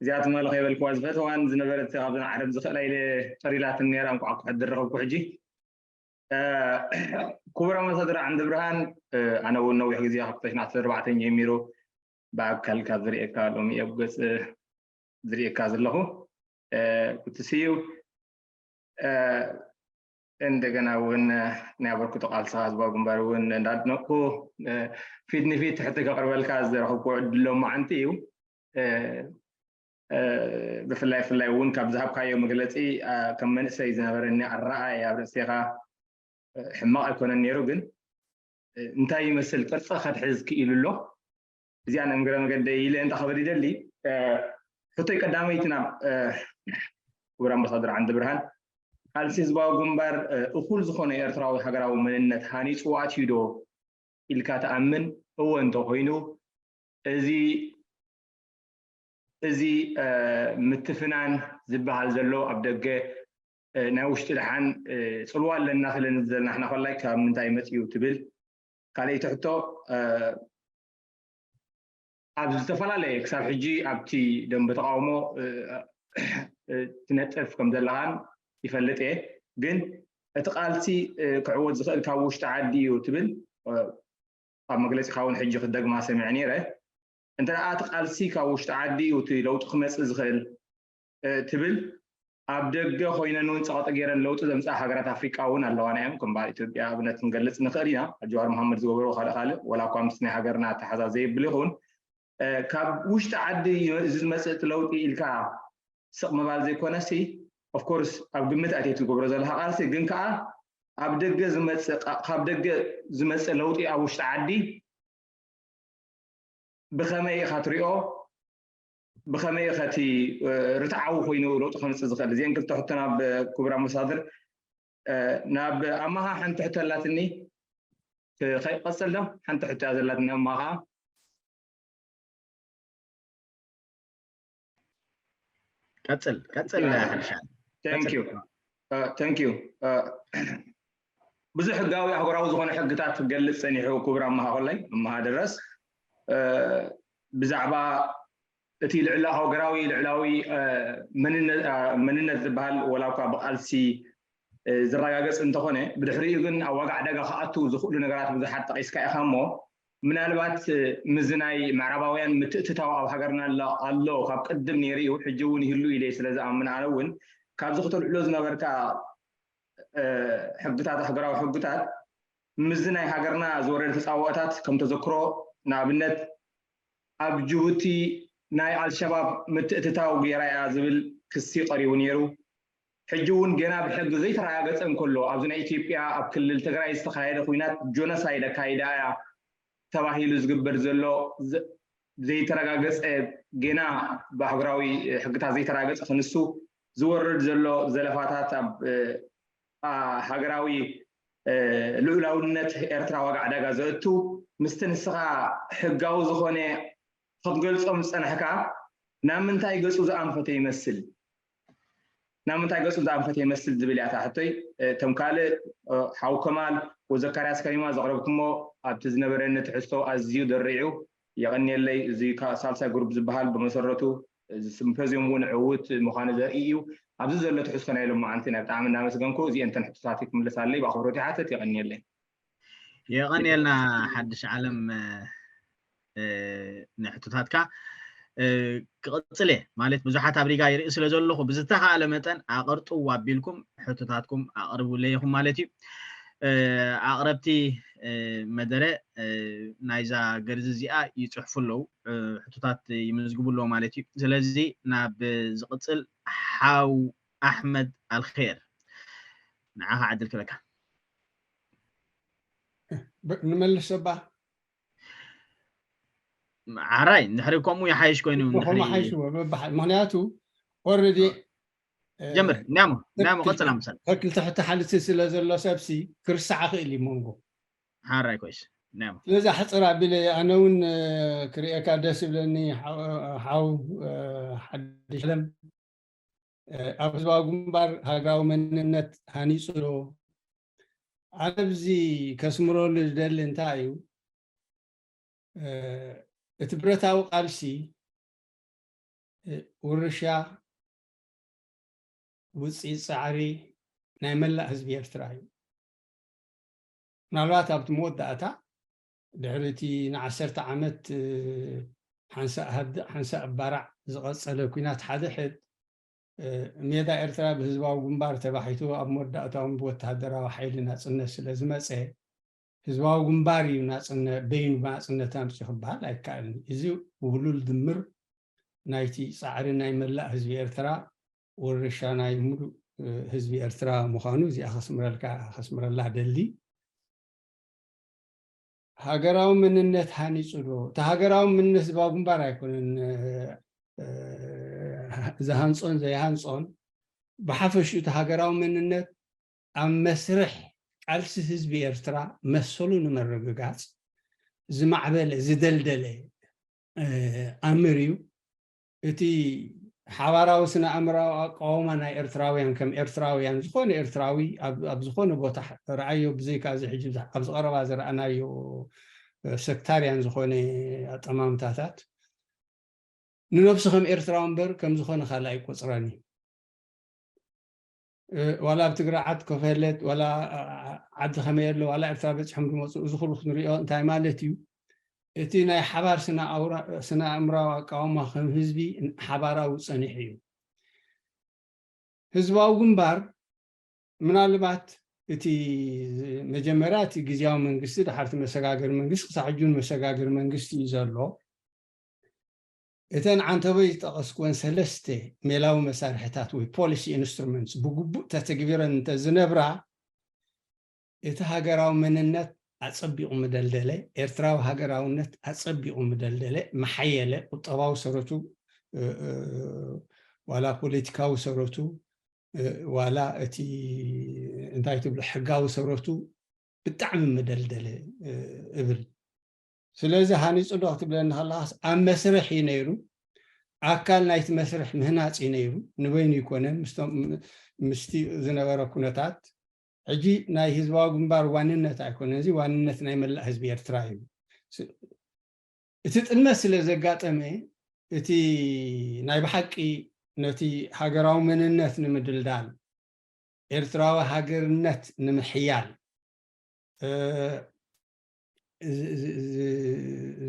እዚኣ ትማሊ ከይበልክዋ ዝፈተዋን ዝነበረት ካብዘን ዓረብ ዝኽእላ ኢለ ጠሪላትን ነይራ። እንኳዕ ክሕድር ረኸብኩ ሕጂ። ክቡር ኣምባሳደር ዓንደ ብርሃን፣ ኣነ እውን ነዊሕ ግዜ ካብ ክልተ ሽሕን ዓሰርተ ኣርባዕተን ጀሚሩ ብኣካል ካብ ዝርእየካ ሎሚ ኣብ ገፅ ዝርእየካ ዘለኹ። Good to see you። እንደገና እውን ናይ ኣበርክቶ ቃልስኻ ህዝባዊ ግንባር እውን እንዳድነቅኩ ፊት ንፊት ትሕቲ ከቅርበልካ ዝረኸብኩ ዕድል ሎማዓንቲ እዩ። ብፍላይ ፍላይ እውን ካብ ዝሃብካዮ መግለፂ ከም መንእሰይ ዝነበረኒ ኣረኣእያ ኣብ ርእስኻ ሕማቕ ኣይኮነን ነይሩ፣ ግን እንታይ ይመስል ቅርፂ ከትሕዝ ክኢሉ ኣሎ? እዚኣ ንእግረ መገደይ ኢለ እንተ ክብል ይደሊ። ሕቶይ ቀዳመይቲ ናብ ክቡር ኣምባሳደር ዓንደ ብርሃን፣ ቃልሲ ህዝባዊ ግንባር እኹል ዝኾነ ኤርትራዊ ሃገራዊ መንነት ሃኒፁ ኣትዩ ዶ ኢልካ ትኣምን? እወ እንተኾይኑ፣ እዚ እዚ ምትፍናን ዝበሃል ዘሎ ኣብ ደገ ናይ ውሽጢ ደሓን ፅልዋ ኣለና ክለን ዘለና ንሕና ኮላይ ካብ ምንታይ መፅዩ ትብል። ካልኣይቲ ሕቶ፣ ኣብ ዝተፈላለየ ክሳብ ሕጂ ኣብቲ ደንበ ተቃውሞ ትነጥፍ ከም ዘለኻን ይፈልጥ እየ። ግን እቲ ቃልሲ ክዕወት ዝኽእል ካብ ውሽጢ ዓዲ እዩ ትብል። ኣብ መግለፂኻ እውን ሕጂ ክደግማ ሰሚዐ ነይረ። እንተ ደኣ እቲ ቃልሲ ካብ ውሽጢ ዓዲ እዩ እቲ ለውጢ ክመፅእ ዝኽእል ትብል፣ ኣብ ደገ ኮይነን እውን ፀቕጢ ገይረን ለውጢ ዘምፅኣ ሃገራት ኣፍሪቃ እውን ኣለዋና እዮም። ከም በዓል ኢትዮጵያ ኣብነት ክንገልፅ ንኽእል ኢና። ጀዋር መሃመድ ዝገበርዎ ካልእ ካልእ፣ ወላ እኳ ምስ ናይ ሃገርና ኣተሓዛ ዘየብል ይኸውን፣ ካብ ውሽጢ ዓዲ እዚ ዝመፅእ እቲ ለውጢ ኢልካ ስቕ ምባል ዘይኮነሲ፣ ኦፍኮርስ ኣብ ግምት ኣትየ ትገብሮ ዘለካ ቃልሲ ግን ከዓ ኣብ ደገ ዝመፅእ ካብ ደገ ዝመፅእ ለውጢ ኣብ ውሽጢ ዓዲ ብኸመይ ኢኻ ትሪኦ? ብኸመይ ኢኻ እቲ ርትዓዊ ኮይኑ ለውጢ ከምፅእ ዝኽእል? እዚአን ክልተ ሕቶ ናብ ክቡር ኣምባሳደር። ናብ ኣማኻ ሓንቲ ሕቶ ኣላትኒ። ከይቀፅል ዶ? ሓንቲ ሕቶ እያ ዘላትኒ ኣማኻ። ቀፅል ቀፅል ሓድሻ። Thank you. ብዙሕ ሕጋዊ ኣህጉራዊ ዝኾነ ሕግታት ክገልፅ ፀኒሑ ክቡር ኣማሃ ኮላይ ኣማሃ ድረስ ብዛዕባ እቲ ልዕለ ሃገራዊ ልዕላዊ መንነት ዝበሃል ወላ እኳ ብቃልሲ ዝረጋገፅ እንተኾነ ብድሕሪኡ ግን ኣብ ዋጋ ዕዳጋ ክኣትዉ ዝኽእሉ ነገራት ብዙሓት ጠቂስካ ኢኻ እሞ ምናልባት ምዚ ናይ ምዕራባውያን ምትእትታው ኣብ ሃገርና ኣሎ ካብ ቅድም ነይሩ እዩ ሕጂ እውን ይህሉ ኢለ ስለ ዝኣምን ኣነ እውን ካብዚ ክተልዕሎ ዝነበርካ ሕግታት ኣህገራዊ ሕግታት ምዚ ናይ ሃገርና ዝወረደ ተፃወኦታት ከም ተዘክሮ ንኣብነት ኣብ ጅቡቲ ናይ ኣልሸባብ ምትእትታው ገይራ እያ ዝብል ክሲ ቀሪቡ ነይሩ። ሕጂ እውን ገና ብሕጊ ዘይተረጋገፀ እንከሎ ኣብዚ ናይ ኢትዮጵያ ኣብ ክልል ትግራይ ዝተኻየደ ኩናት ጆኖሳይድ ኣካይዳ እያ ተባሂሉ ዝግበር ዘሎ ዘይተረጋገፀ ገና ብኣህጉራዊ ሕግታት ዘይተረጋገፀ ክንሱ ዝወርድ ዘሎ ዘለፋታት ኣብ ሃገራዊ ልኡላውነት ኤርትራ ዋጋ ዕዳጋ ዘእቱ ምስቲ ንስኻ ሕጋዊ ዝኾነ ክትገልጾም ዝጸናሕካ ናብ ምንታይ ገጹ ዝኣንፈተ ይመስል? ናብ ምንታይ ገጹ ዝኣንፈተ ይመስል ዝብል እያ እታ ሕቶይ። እቶም ካልእ ሓው ከማል ወዘካርያስ ከሪማ ዘቕረብኩሞ ኣብቲ ዝነበረኒ ትሕዝቶ ኣዝዩ ደሪዑ የቐንየለይ። እዚ ሳልሳይ ግሩፕ ዝበሃል ብመሰረቱ እዚ ስምፖዝዮም እውን ዕውት ምዃኑ ዘርኢ እዩ። ኣብዚ ዘሎ ትሕዝቶ ናይ ሎማዓንቲ ናይ ብጣዕሚ እናመስገንኩ እዚአን ተን ሕቶታትይ ክምለሳለይ ብኣኽብሮት ይሓትት። የቐንየለይ። የቐንየልና ሓድሽ ዓለም ንሕቶታትካ። ክቕጽል እየ ማለት ብዙሓት ኣብ ሪጋ ይርኢ ስለ ዘለኹ ብዝተኻእለ መጠን ኣቐርጥው ኣቢልኩም ሕቶታትኩም ኣቕርቡለይ ኢኹም ማለት እዩ። ኣቕረብቲ መደረ ናይዛ ገርዚ እዚኣ ይፅሕፉ ኣለዉ፣ ሕቶታት ይምዝግቡ ኣለዉ ማለት እዩ። ስለዚ ናብ ዝቕፅል ሓው ኣሕመድ ኣልኼር ንዓኻ ዕድል ክበካ። ንመልስ ሰባ ዓራይ እንድሕሪ ከምኡ ይሓይሽ ኮይኑ ከምኡ ሓይሽዎ ምብሓል ምክንያቱ ኦረዲ ጀምር እንዲያሞ እንዲያሞ ቀፅል ኣምሳል ክልተ ሕቶ ሓልቲ ስለ ዘሎ ሰብሲ ክርስዓ ክእል እዩ መንጎ ሓራይ ኮይስ እንዲያሞ ስለዚ ኣሕፅር ኣቢለ ኣነ እውን ክርእየካ ደስ ይብለኒ ሓው ሓድሽ ዓለም ኣብ ህዝባዊ ግንባር ሃገራዊ መንነት ሃኒፁ ዶ ኣነ ብዚ ከስምረሉ ዝደሊ እንታይ እዩ እቲ ብረታዊ ቃልሲ ውርሻ ውፅኢት ፃዕሪ ናይ መላእ ህዝቢ ኤርትራ እዩ ምናልባት ኣብቲ መወዳእታ ድሕሪ እቲ ንዓሰርተ ዓመት ሓንሳእ ሃድእ ሓንሳእ ኣባራዕ ዝቐፀለ ኲናት ሓደ ሕድ ሜዳ ኤርትራ ብህዝባዊ ግንባር ተባሒቱ ኣብ መወዳእታውን ብወተሃደራዊ ሓይሊ ናፅነት ስለ ዝመፀ ህዝባዊ ግንባር እዩ ናፅነ በይኑ ብናፅነት ኣምፅኡ ክበሃል ኣይከኣልን እዩ። እዚ ውህሉል ድምር ናይቲ ፃዕሪ ናይ መላእ ህዝቢ ኤርትራ፣ ውርሻ ናይ ሙሉእ ህዝቢ ኤርትራ ምዃኑ እዚኣ ከስምረልካ ከስምረላ ደሊ። ሃገራዊ መንነት ሃኒፁ ዶ? እቲ ሃገራዊ መንነት ህዝባዊ ግንባር ኣይኮነን ዝሃንፆን ዘይሃንፆን፣ ብሓፈሽኡ እቲ ሃገራዊ መንነት ኣብ መስርሕ ቃልሲ ህዝቢ ኤርትራ መሰሉ ንምርግጋፅ ዝማዕበለ ዝደልደለ ኣምር እዩ። እቲ ሓባራዊ ስነ ኣእምራዊ ኣቃውማ ናይ ኤርትራውያን ከም ኤርትራውያን ዝኾነ ኤርትራዊ ኣብ ዝኾነ ቦታ ረኣዮ፣ ብዘይካ እዚ ሕጂ ኣብዚ ቀረባ ዝረኣናዮ ሰክታርያን ዝኾነ ኣጠማምታታት ንነብሱ ከም ኤርትራዊ እምበር ከም ዝኾነ ካልእ ኣይቆፅረን እዩ። ዋላ ኣብ ትግራይ ዓድ ኮፈለት ዋላ ዓዲ ከመይ ኣሎ ዋላ ኤርትራ በፂሖም ዝመፁ እዚ ኩሉ ክንሪኦ እንታይ ማለት እዩ? እቲ ናይ ሓባር ስነ ኣእምራዊ ኣቃውማ ከም ህዝቢ ሓባራዊ ፀኒሑ እዩ። ህዝባዊ ግንባር ምናልባት እቲ መጀመርያ እቲ ግዝያዊ መንግስቲ ድሓር እቲ መሰጋገሪ መንግስቲ ክሳብ ሕጂ እውን መሰጋገሪ መንግስቲ እዩ ዘሎ። እተን ዓንተቦይ ዝጠቐስኩወን ሰለስተ ሜላዊ መሳርሕታት ወይ policy instruments ብግቡእ ተተግቢረን እንተዝነብራ እቲ ሃገራዊ መንነት ኣጸቢቑ ምደልደለ፣ ኤርትራዊ ሃገራውነት ኣጸቢቑ ምደልደለ፣ መሓየለ፣ ቁጠባዊ ሰረቱ ዋላ ፖለቲካዊ ሰረቱ ዋላ እቲ እንታይ ትብሎ ሕጋዊ ሰረቱ ብጣዕሚ ምደልደለ እብል። ስለዚ ሃኒፁ ዶ ክትብለኒ ከለኻስ ኣብ መስርሕ እዩ ነይሩ። ኣካል ናይቲ መስርሕ ምህናፅ እዩ ነይሩ። ንበይኑ ይኮነን ምስቲ ዝነበረ ኩነታት። ሕጂ ናይ ህዝባዊ ግንባር ዋንነት ኣይኮነን፣ እዚ ዋንነት ናይ መላእ ህዝቢ ኤርትራ እዩ። እቲ ጥልመት ስለ ዘጋጠመ እቲ ናይ ብሓቂ ነቲ ሃገራዊ መንነት ንምድልዳል ኤርትራዊ ሃገርነት ንምሕያል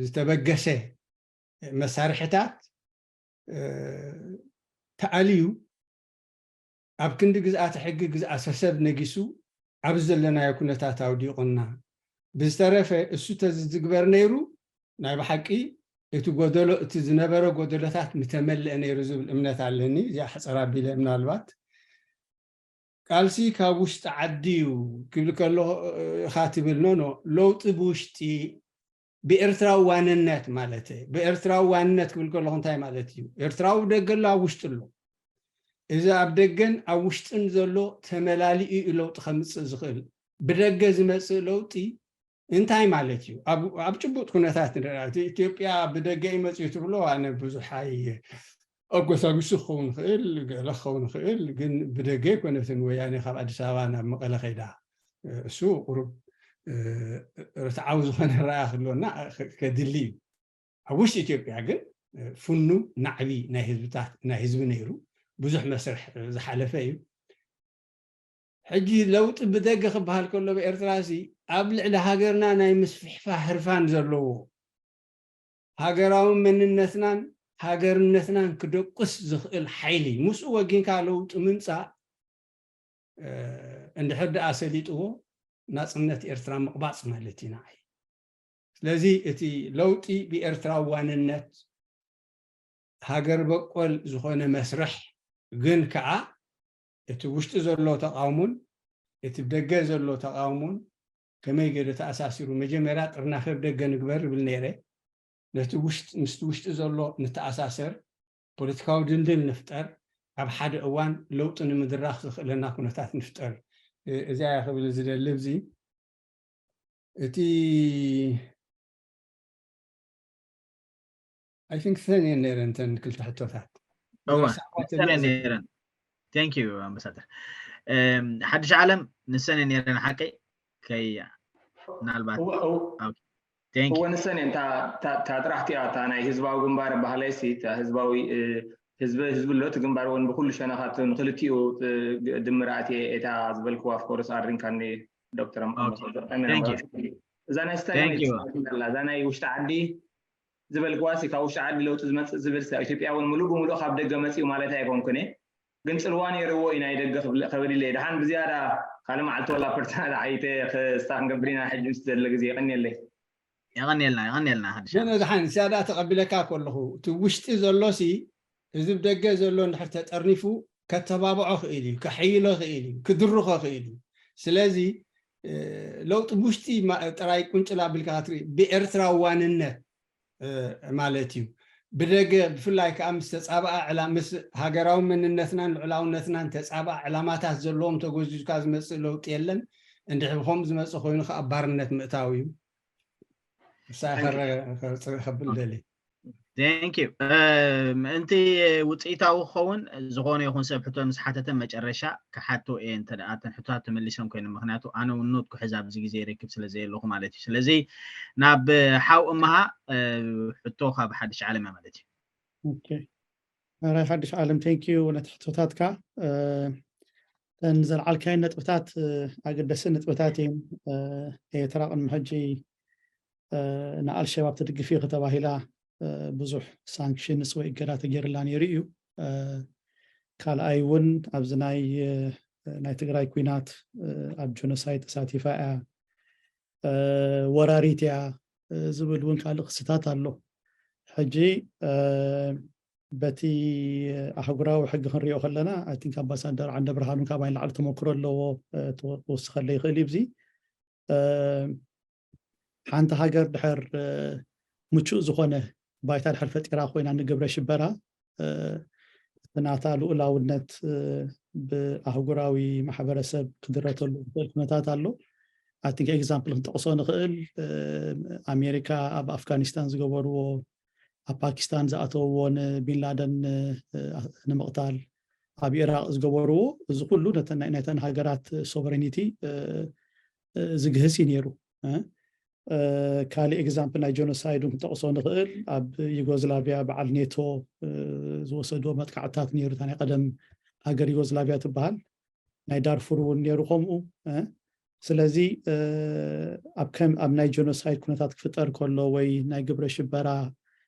ዝተበገሰ መሳርሕታት ተኣልዩ ኣብ ክንዲ ግዝኣተ ሕጊ ግዝኣተ ሰብ ነጊሱ ኣብዚ ዘለናዮ ኩነታት ኣውዲቑና። ብዝተረፈ እሱ ተዝግበር ነይሩ ናይ ብሓቂ እቲ ጎደሎ እቲ ዝነበረ ጎደሎታት ምተመልአ ነይሩ ዝብል እምነት ኣለኒ። እዚኣ ሕፀር ኣቢለ ምናልባት ቃልሲ ካብ ውሽጢ ዓዲ እዩ ክብል ከሎ ኢኻ ትብል ኖ ኖ ለውጢ ብውሽጢ ብኤርትራዊ ዋንነት ማለት ብኤርትራዊ ዋንነት ክብል ከለኹ እንታይ ማለት እዩ? ኤርትራዊ ደገ ኣሎ ኣብ ውሽጢ ኣሎ። እዚ ኣብ ደገን ኣብ ውሽጥን ዘሎ ተመላሊኡ እዩ ለውጢ ከምፅእ ዝኽእል። ብደገ ዝመፅእ ለውጢ እንታይ ማለት እዩ? ኣብ ጭቡጥ ኩነታት ንርኣ። እቲ ኢትዮጵያ ብደገ እዩ መፅኡ ትብሎ ኣነ ብዙሕ ኣይ ኣጎሳጉሱ ክኸውን ይኽእል፣ ገለ ክኸውን ይኽእል፣ ግን ብደገ ኣይኮነትን ወያኔ ካብ ኣዲስ ኣበባ ናብ መቐለ ከይዳ። እሱ ቁሩብ ርትዓዊ ዝኾነ ረኣ ክህልወና ከድሊ እዩ። ኣብ ውሽጢ ኢትዮጵያ ግን ፍኑ ናዕቢ ናይ ህዝብታት ናይ ህዝቢ ነይሩ። ብዙሕ መስርሕ ዝሓለፈ እዩ። ሕጂ ለውጢ ብደገ ክበሃል ከሎ ብኤርትራ ሲ ኣብ ልዕሊ ሃገርና ናይ ምስፍሕፋ ህርፋን ዘለዎ ሃገራዊ መንነትናን ሃገርነትናን ክደቁስ ዝኽእል ሓይሊ ምስኡ ወጊንካ ለውጢ ምምፃእ እንድሕር ደኣ ሰሊጥዎ ናፅነት ኤርትራ ምቕባፅ ማለት እዩ ንዓይ። ስለዚ እቲ ለውጢ ብኤርትራዊ ዋንነት ሃገር በቆል ዝኾነ መስርሕ ግን ከዓ እቲ ውሽጢ ዘሎ ተቃውሞን እቲ ብደገ ዘሎ ተቃውሞን ከመይ ገይሩ ተኣሳሲሩ? መጀመርያ ጥርናፈ ብደገ ንግበር እብል ነይረ። ነቲ ምስቲ ውሽጢ ዘሎ ንተኣሳሰር፣ ፖለቲካዊ ድልድል ንፍጠር፣ ኣብ ሓደ እዋን ለውጢ ንምድራኽ ዘኽእለና ኩነታት ንፍጠር። እዚኣ እያ ክብል ዝደሊ። እዚ እቲ I think ሰን እየን ነይረን እተን ክልተ ሕቶታት። እወ ሰን እየን ነይረን። Thank you ኣምባሳደር። ሓድሽ ዓለም ንሰን እየን ነይረን ሓቀይ ከይ ምናልባት እወ ንሰን እየን። እታ ጥራሕ እቲኣ እታ ናይ ህዝባዊ ግንባር ባህለይሲ እታ ህዝባዊ ህዝቢ ህዝቢ ኣሎ እቲ ግንባር እውን ብኩሉ ሸነኻቱ ንክልቲኡ ድምር ኣትየ እታ ዝበልክዋ of course ኣሪምካኒ ዶክተር እዛ ናይ ስታሊን እዛ ናይ ውሽጢ ዓዲ ዝበልክዋ ሲ ካብ ውሽጢ ዓዲ ለውጢ ዝመፅእ ዝብል ኢትዮጵያ እውን ሙሉእ ብሙሉእ ካብ ደገ መፅኡ ማለት ኣይኮንኩን እየ። ግን ፅልዋ ነይርዎ እዩ ናይ ደገ ክብል ኢለ ደሓን ብዝያዳ ካልእ መዓልቲ ወላ ፐርሰናል ዓይተ ክስታ ክንገብር ኢና ሕጂ ምስ ዘሎ ግዜ የቐንየለይ። የቐንየልና፣ የቐንየልና ሓድሽ ግን ዓመት። ድሓን ዝያዳ ተቐቢለካ ከለኹ እቲ ውሽጢ ዘሎ ሲ እዚ ብደገ ዘሎ እንድሕር ተጠርኒፉ ከተባብዖ ክእል እዩ፣ ከሕይሎ ክእል እዩ፣ ክድርኾ ክእል እዩ። ስለዚ እ፣ ለውጢ ብውሽጢ ማ- ጥራይ ቁንጭል ኣቢልካ ክትርኢ ብኤርትራዋንነት እ፣ ማለት እዩ። ብደገ ብፍላይ ከዓ ምስ ተፃብኣ ዕላ ምስ ሃገራዊ መንነትናን ልዑላውነትናን ተፃብኣ ዕላማታት ዘለዎም ተጎዚዝካ ዝመፅእ ለውጢ የለን። እንድሕር ብከምኡ ዝመፅእ ኮይኑ ከዓ ባርነት ምእታው እዩ። ንሳ Thank you. ከረ- ከብፅር ከብል ደሊ Thank you። ምእንቲ ውፅኢታዊ ክኸውን ዝኾነ ይኹን ሰብ ሕቶ ምስ ሓተተ መጨረሻ ክሓቶ እየ። እንተ ደኣ እተን ሕቶታት ተመሊሰን ኮይነን፣ ምክንያቱ ኣነ እውን ኖት ክሕዝ ኣብዚ ግዜ ይረክብ ስለ ዘየለኹ ማለት እዩ። ስለዚ ናብ ሓው እመሃ እ፣ ሕቶ ካብ ሓድሽ ዓለም እያ ማለት እዩ። ኦኬ። ሕራይ ሓድሽ ዓለም፣ thank you ነቲ ሕቶታትካ። እ፣ እተን ዘልዓልካየን ነጥብታት እ፣ ኣገደስቲ ነጥብታት እየን። እ፣ ኤርትራ ቅድሚ ሕጂ እ፣ ንኣልሸባብ ትድግፍ እዩ ተባሂላ እ፣ ብዙሕ ሳንክሽንስ ወይ እገዳ ተገይርላ ነይሩ እዩ። እ፣ ካልኣይ እውን ኣብዚ ናይ እ፣ ናይ ትግራይ ኩናት እ፣ ኣብ ጆኖሳይድ ተሳቲፋ እያ፣ እ፣ ወራሪት እያ እ፣ ዝብል እውን ካልእ ክስታት ኣሎ። ሕጂ እ፣ በቲ ኣህጉራዊ ሕጊ ክንሪኦ ከለና፣ I think ኣምባሳደር ዓንደ ብርሃኑ ካባይ ንላዕሊ ተመክሮ ኣለዎ፣ እ፣ ክወስኸለይ ይኽእል እዩ። እዚ እ፣ ሓንቲ ሃገር ድሕር እ፣ ምቹእ ዝኾነ ባይታ ድሕር ፈጢራ ኮይና ንግብረ ሽበራ እ፣ እቲ ናታ ልኡላውነት እ፣ ብኣህጉራዊ ማሕበረሰብ ክድረተሉ ዝኽእል ኩነታት ኣሎ። I think ኤግዛምፕል ክንጠቕሶ ንኽእል እ፣ ኣሜሪካ ኣብ ኣፍጋኒስታን ዝገበርዎ፣ ኣብ ፓኪስታን ዝኣተውዎ ንቢንላደን እ፣ ንምቕታል ኣብ ኢራቅ ዝገበርዎ፣ እዚ ኩሉ ነተን ናይ- ናይተን ሃገራት ሶቨሬኒቲ እ፣ እ፣ ዝግህስ እዩ ነይሩ። እ፣ እ፣ ካልእ ኤግዛምፕል ናይ ጀኖሳይድ እውን ክንጠቕሶ ንኽእል። ኣብ ዩጎዝላቪያ በዓል ኔቶ እ፣ ዝወሰድዎ መጥቃዕትታት ነይሩ። እታ ናይ ቀደም ሃገር ዩጎዝላቪያ ትበሃል፣ ናይ ዳርፉር እውን ነይሩ ከምኡ እ። ስለዚ እ፣ ኣብ ከም ኣብ ናይ ጀኖሳይድ ኩነታት ክፍጠር ከሎ ወይ ናይ ግብረ ሽበራ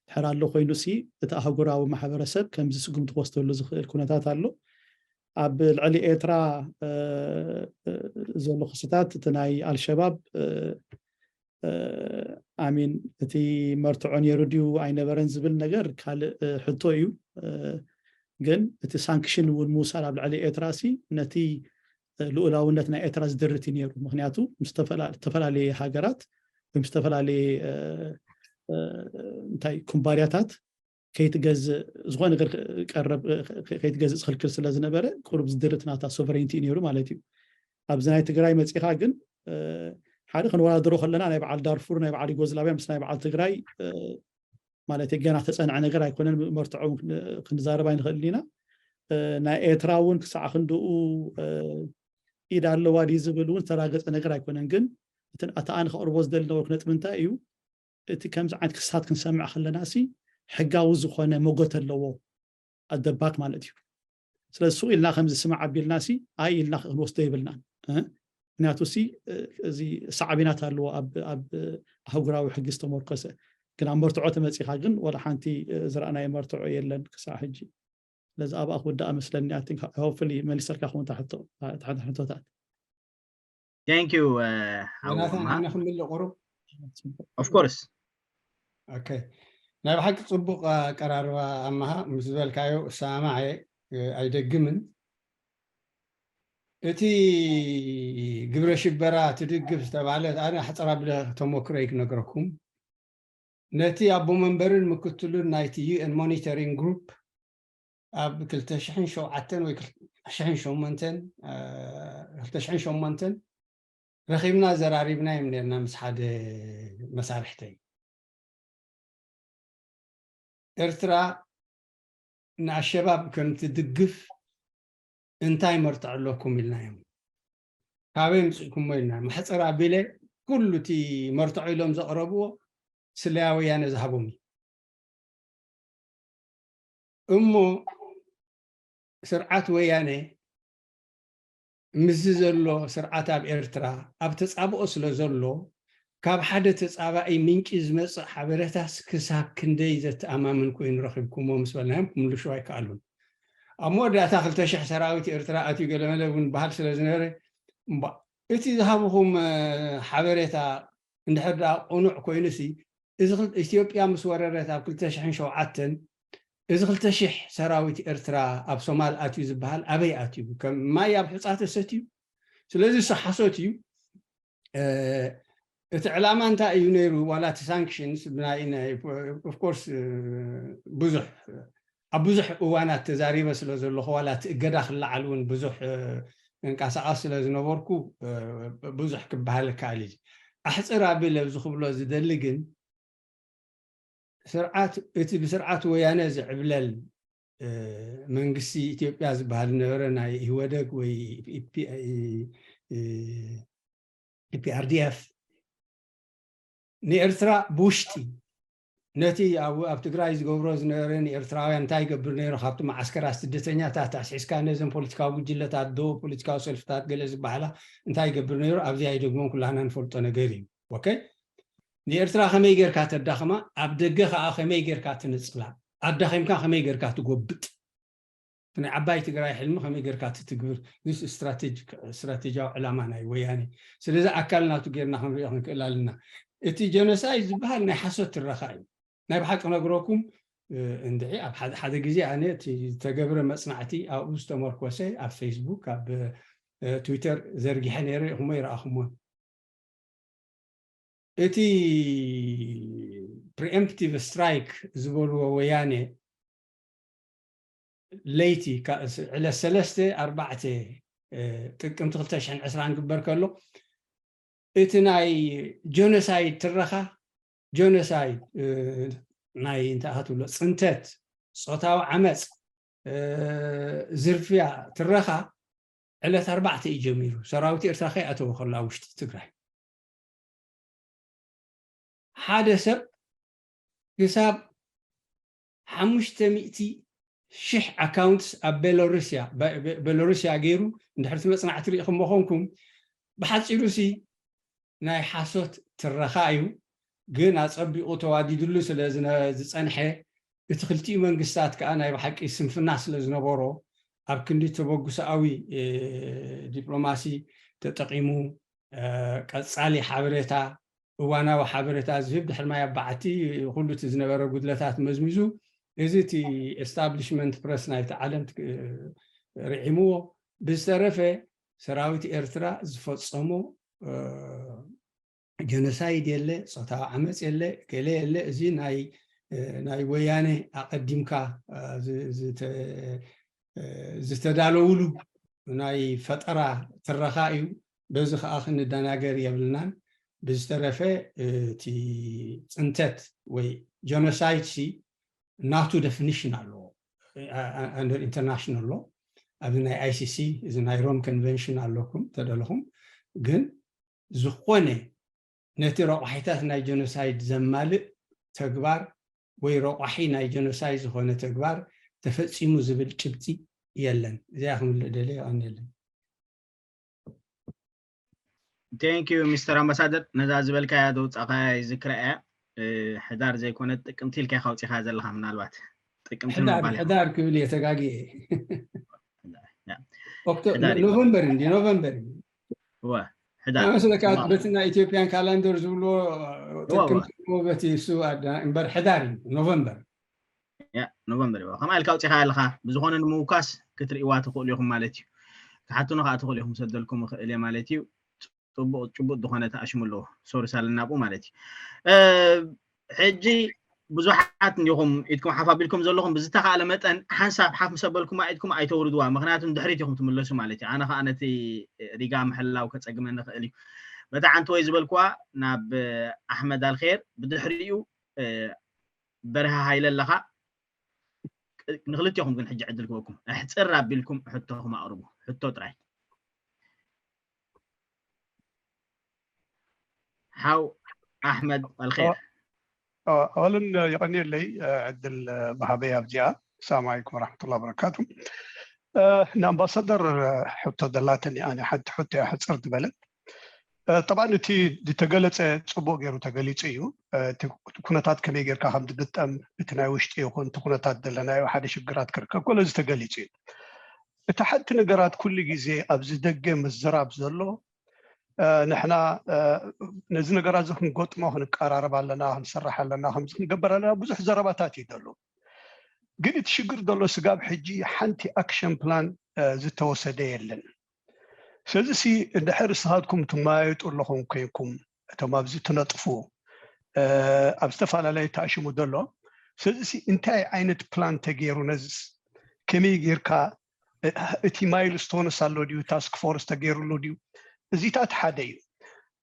ድሕር ኣሎ ኮይኑ ሲ፣ እቲ ኣህጉራዊ ማሕበረሰብ ከምዚ ስጉምቲ ክወስደሉ ዝኽእል ኩነታት ኣሎ። ኣብ ልዕሊ ኤርትራ እ፣ እ፣ ዘሎ ክስታት እቲ ናይ ኣልሸባብ እ፣ እ፣ ኣሚን እቲ መርትዖ ነይሩ ድዩ ኣይነበረን ዝብል ነገር ካልእ እ፣ ሕቶ እዩ። እ፣ ግን እቲ ሳንክሽን እውን ምውሳድ ኣብ ልዕሊ ኤርትራ ሲ ነቲ እ፣ ልኡላውነት ናይ ኤርትራ ዝድርት እዩ ነይሩ። ምክንያቱ ምስ ተፈላ- ዝተፈላለየ ሃገራት ወይ ምስ ዝተፈላለየ እ፣ እ፣ እንታይ ኩምባንያታት ከይትገዝእ፣ ዝኾነ ነገር ቀረብ እ፣ ከይትገዝእ ዝኽልክል ስለ ዝነበረ ቁሩብ ዝድርት ናታ ሶቨሬንቲ እዩ ነይሩ ማለት እዩ። ኣብዚ ናይ ትግራይ መፂኻ ግን እ፣ ሓደ ክንወዳደሮ ከለና ናይ በዓል ዳርፉር ናይ በዓል ዩጎዝላቪያ ምስ ናይ በዓል ትግራይ እ፣ ማለት ገና ተፀንዐ ነገር ኣይኮነን። መርትዖ እውን ክን- ክንዛረብ ኣይንኽእልን ኢና። እ፣ ናይ ኤርትራ እውን ክሳዕ ክንድኡ እ፣ ኢድ ኣለዋ ድዩ ዝብል እውን ዝተራገፀ ነገር ኣይኮነን። ግን እቲ ኣታ ኣነ ከቕርቦ ዝደሊ ነበርኩ ነጥቢ እንታይ እዩ፣ እቲ ከምዚ ዓይነት ክስታት ክንሰምዕ ከለና ሲ ሕጋዊ ዝኾነ መጎት ኣለዎ ኣደባክ ማለት እዩ። ስለዚ ሱቕ ኢልና ከምዚ ስማዕ ኣቢልና ሲ ኣይ ኢልና ክንወስዶ የብልናን እ? ምክንያቱ ሲ እ፣ እዚ ሳዕቤናት ኣለዎ ኣብ ኣብ ኣህጉራዊ ሕጊ ዝተመርኮሰ። ግን ኣብ መርትዖ ተመፂኻ ግን ወላ ሓንቲ እ፣ ዝረኣናዮ መርትዖ የለን ክሳዕ ሕጂ። ስለዚ ኣብኣ ክውዳእ መስለኒ። I think hopefully መሊሰልካ ክውን እታ ሕቶ እታ ሕቶታት። Thank you ናታ ሓውማ ኣነ ክምልእ ቁሩብ of course ኦኬ። ናይ ብሓቂ ፅቡቅ ኣቀራርባ ኣመሃ ምስ ዝበልካዮ እሰማማዕ እየ፣ እ፣ ኣይደግምን። እቲ ግብረ ሽበራ ትድግፍ ዝተባለ ኣነ ሓፀር ኣቢለ ተመክሮይ ክነግረኩም። ነቲ ኣቦ መንበርን ምክትሉን ናይቲ ዩ ኤን ሞኒተሪንግ ግሩፕ ኣብ ክልተ ሽሕን ሸውዓተን ወይ ክል- ሽሕን ሸሞንተን እ፣ ክልተ ሽሕን ሸሞንተን ረኺብና ዘራሪብናዮም ነርና ምስ ሓደ መሳርሕተይ። ኤርትራ ንኣሸባብ ከም ትድግፍ እንታይ መርትዖ ኣለኩም ኢልናዮም። ካበይ ምፅእኩሞ ኢልና ማሕፀር ኣቢለ ኩሉ እቲ መርትዖ ኢሎም ዘቕረብዎ ስለያ ወያነ ዝሃቦም እዩ። እሞ ስርዓት ወያነ ምስዚ ዘሎ ስርዓት ኣብ ኤርትራ ኣብ ተጻብኦ ስለ ዘሎ ካብ ሓደ ተጻባኢ ምንጪ ዝመጽእ ሓበሬታስ ክሳብ ክንደይ ዘተኣማምን ኮይኑ ረኺብኩሞ ምስ በልናዮም ክምልሹ ኣይከኣሉን። ኣብ መወዳእታ ክልተ ሽሕ ሰራዊት ኤርትራ ኣትዩ ገለመለ እውን በሃል ስለ ዝነበረ እምባ እቲ ዝሃብኹም እ፣ ሓበሬታ እንድሕር ደኣ ቅኑዕ ኮይኑሲ፣ እዚ ክል- ኢትዮጵያ ምስ ወረረት ኣብ ክልተ ሽሕን ሸውዓተን፣ እዚ ክልተ ሽሕ ሰራዊት ኤርትራ ኣብ ሶማል ኣትዩ ዝበሃል ኣበይ ኣትዩ? ከም ማይ ኣብ ሑጻ ተሰትዩ። ስለዚ እሱ ሓሶት እዩ። እቲ ዕላማ እንታይ እዩ ነይሩ? ዋላ እቲ ሳንክሽንስ ብናይ ኦፍኮርስ ብዙሕ ኣብ ብዙሕ እዋናት ተዛሪበ ስለ ዘለኹ፣ ዋላ እቲ እገዳ ክለዓል እውን ብዙሕ እንቃሳቃስ ስለ ዝነበርኩ ብዙሕ ክበሃል ይከኣል እዩ። ኣሕፅር ኣቢለ ኣብዚ ክብሎ ዝደሊ ግን፣ ስርዓት እቲ ብስርዓት ወያነ ዝዕብለል መንግስቲ ኢትዮጵያ ዝበሃል ነበረ፣ ናይ ኢህወደግ ወይ ኢፒኣርዲኤፍ፣ ንኤርትራ ብውሽጢ ነቲ ኣብ ትግራይ ዝገብሮ ዝነበረ ንኤርትራውያን እንታይ ይገብር ነይሩ፣ ካብቲ መዓስከራት ስደተኛታት ኣስሒዝካ ነዘን ፖለቲካዊ ጉጅለታት ዶ ፖለቲካዊ ሰልፍታት ገለ ዝበሃላ እንታይ ይገብር ነይሩ፣ ኣብዚ ኣይደግሞን፣ ኩላህና ንፈልጦ ነገር እዩ። ኦኬ፣ ንኤርትራ ከመይ ጌርካ ተዳኽማ፣ ኣብ ደገ ከኣ ከመይ ጌርካ ትንጽላ፣ ኣዳኺምካ ከመይ ጌርካ ትጎብጥ፣ ናይ ዓባይ ትግራይ ሕልሚ ከመይ ጌርካ ትትግብር፣ ስትራቴጂያዊ ዕላማ ናይ ወያኔ። ስለዚ ኣካል ናቱ ጌርና ክንሪኦ ክንክእል ኣለና። እቲ ጀኖሳይድ ዝበሃል ናይ ሓሶት ትረኻ እዩ። ናይ ብሓቂ ነግረኩም እንድዒ ኣብ ሓደ ግዜ ኣነ እቲ ዝተገብረ መፅናዕቲ ኣብኡ ዝተመርኮሰ ኣብ ፌስቡክ ኣብ ትዊተር ዘርጊሐ ነይረ፣ ኢኹሞ ይረኣኹሞን። እቲ ፕሪኤምፕቲቭ ስትራይክ ዝበልዎ ወያኔ ለይቲ ዕለት ሰለስተ ኣርባዕተ ጥቅምቲ ክልተ ሽሕን ዕስራን ክግበር ከሎ እቲ ናይ ጀኖሳይድ ትረኻ፣ ጀኖሳይድ ናይ እንታይ ክትብሎ፣ ፅንተት፣ ፆታዊ ዓመፅ፣ ዝርፍያ ትረኻ ዕለት ኣርባዕተ እዩ ጀሚሩ፣ ሰራዊት ኤርትራ ከይኣተወ ከሎ ኣብ ውሽጢ ትግራይ። ሓደ ሰብ ክሳብ ሓሙሽተ ሚእቲ ሽሕ ኣካውንትስ ኣብ ቤሎሩስያ፣ ቤሎሩስያ ገይሩ፣ እንድሕር እቲ መፅናዕቲ ርኢኹም መኾንኩም፣ ብሓፂሩ ሲ ናይ ሓሶት ትረኻ እዩ። ግን ኣፀቢቑ ተዋዲድሉ ስለ ዝፀንሐ፣ እቲ ክልቲኡ መንግስታት ከዓ ናይ ብሓቂ ስንፍና ስለ ዝነበሮ፣ ኣብ ክንዲ ተበግሶኣዊ ዲፕሎማሲ ተጠቒሙ ቀፃሊ ሓበሬታ፣ እዋናዊ ሓበሬታ ዝህብ፣ ድሕሪ ማይ ኣባዓቲ ኩሉ እቲ ዝነበረ ጉድለታት መዝሚዙ፣ እዚ እቲ ኤስታብሊሽመንት ፕረስ ናይቲ ዓለም ርዒምዎ። ብዝተረፈ ሰራዊት ኤርትራ ዝፈፀሞ ጀኖሳይድ የለ፣ ፆታዊ ዓመፅ የለ፣ ገለ የለ። እዚ ናይ ወያነ ኣቐዲምካ ዝተዳለውሉ ናይ ፈጠራ ትረኻ እዩ። በዚ ከዓ ክንደናገር የብልናን። ብዝተረፈ እቲ ፅንተት ወይ ጀኖሳይድ ሲ ናቱ ደፊኒሽን ኣለዎ፣ under international law። ኣብዚ ናይ ኣይሲሲ፣ እዚ ናይ ሮም ኮንቨንሽን ኣለኩም ተደለኹም። ግን ዝኾነ ነቲ ረቋሒታት ናይ ጀኖሳይድ ዘማልእ ተግባር ወይ ረቋሒ ናይ ጀኖሳይድ ዝኾነ ተግባር ተፈፂሙ ዝብል ጭብጢ የለን። እዚኣ ክምልእ ደልየ። የቐንየለይ። Thank you ሚስተር ኣምባሳደር፣ ነዛ ዝበልካያ ዘውፃእካያ ይዝክራ እያ። ሕዳር ዘይኮነት ጥቅምቲ ኢልካ ካውፂኻ ዘለካ፣ ምናልባት ጥቅምቲ ምባል ሕዳር ክብል እየ ተጋጊ። ኖቨምበር እንዲ ኖቨምበር ሕዳር መስለካ፣ በቲ ናይ ኢትዮጵያን ካላንደር ዝብልዎ ጥቅምቲ በቲ እሱ እምበር ሕዳር እዩ፣ ኖቨምበር። ኖቨምበር እዩ። ከምኣ ኢልካ ኣውፂኻ ኣለካ። ብዝኾነ ንምውካስ ክትርእይዋ ትኽእሉ ኢኹም ማለት እዩ። ክትሓቱኒ ከዓ ትኽእሉ ኢኹም፣ ሰደልኩም እኽእል እየ ማለት እዩ። ፅቡቅ ጭቡጥ ዝኾነ ተኣሽሙ ኣለዎ። ሶሪ ሳልና ናብኡ ማለት እዩ። ሕጂ ብዙሓት እንዲኹም ኢድኩም ሓፍ ኣቢልኩም ዘለኹም፣ ብዝተኻእለ መጠን ሓንሳብ ሓፍ ምስ ኣበልኩማ ኢድኩም ኣይተውርድዋ፣ ምክንያቱ ንድሕሪት ኢኹም ትምለሱ ማለት እዩ። ኣነ ከዓ ነቲ ሪጋ ምሕላው ከፀግመኒ ይኽእል እዩ። በታ ሓንቲ ወይ ዝበልኩዋ ናብ ኣሕመድ ኣልኼር፣ ብድሕሪኡ በርሀ ሃይለ ኣለኻ። ንክልቲኹም ግን ሕጂ ዕድል ክበኩም፣ ኣሕፅር ኣቢልኩም ሕቶኹም ኣቕርቡ። ሕቶ ጥራይ። ሓው ኣሕመድ ኣልኼር። ኣዋልን የቐንየለይ ዕድል ምሃበይ ኣብዚኣ። ሰላም ዓለይኩም ወራሕመቱላ ወበረካቱ። ንኣምባሳደር ሕቶ ደላትኒ፣ ኣነ ሓንቲ ሕቶ እያ ሕፅር ዝበለት። ጠብዓን እቲ ዝተገለፀ ፅቡቅ ገይሩ ተገሊፁ እዩ። እቲ ኩነታት ከመይ ጌርካ ከም ዝግጠም፣ እቲ ናይ ውሽጢ ይኹን እቲ ኩነታት ዘለናዮ ሓደ ሽግራት ክርከብ ከሎ እዚ ተገሊፁ እዩ። እቲ ሓንቲ ነገራት ኩሉ ግዜ ኣብዚ ደገ ምዝራብ ዘሎ ንሕና ነዚ ነገራት እዚ ክንገጥሞ ክንቀራረብ ኣለና፣ ክንሰርሕ ኣለና፣ ከምዚ ክንገብር ኣለና፣ ብዙሕ ዘረባታት እዩ ዘሎ። ግን እቲ ሽግር ዘሎ ስጋብ ሕጂ ሓንቲ ኣክሽን ፕላን ዝተወሰደ የለን። ስለዚ ሲ እንድሕር ንስኻትኩም ትመያየጡ ኣለኹም ኮይንኩም እቶም ኣብዚ ትነጥፉ ኣብ ዝተፈላለየ ተኣሽሙ ዘሎ፣ ስለዚ ሲ እንታይ ዓይነት ፕላን ተገይሩ፣ ነዚስ ከመይ ጌርካ እቲ ማይልስቶንስ ኣሎ ድዩ፣ ታስክ ፎርስ ተገይሩሉ ድዩ? እዚታት ሓደ እዩ።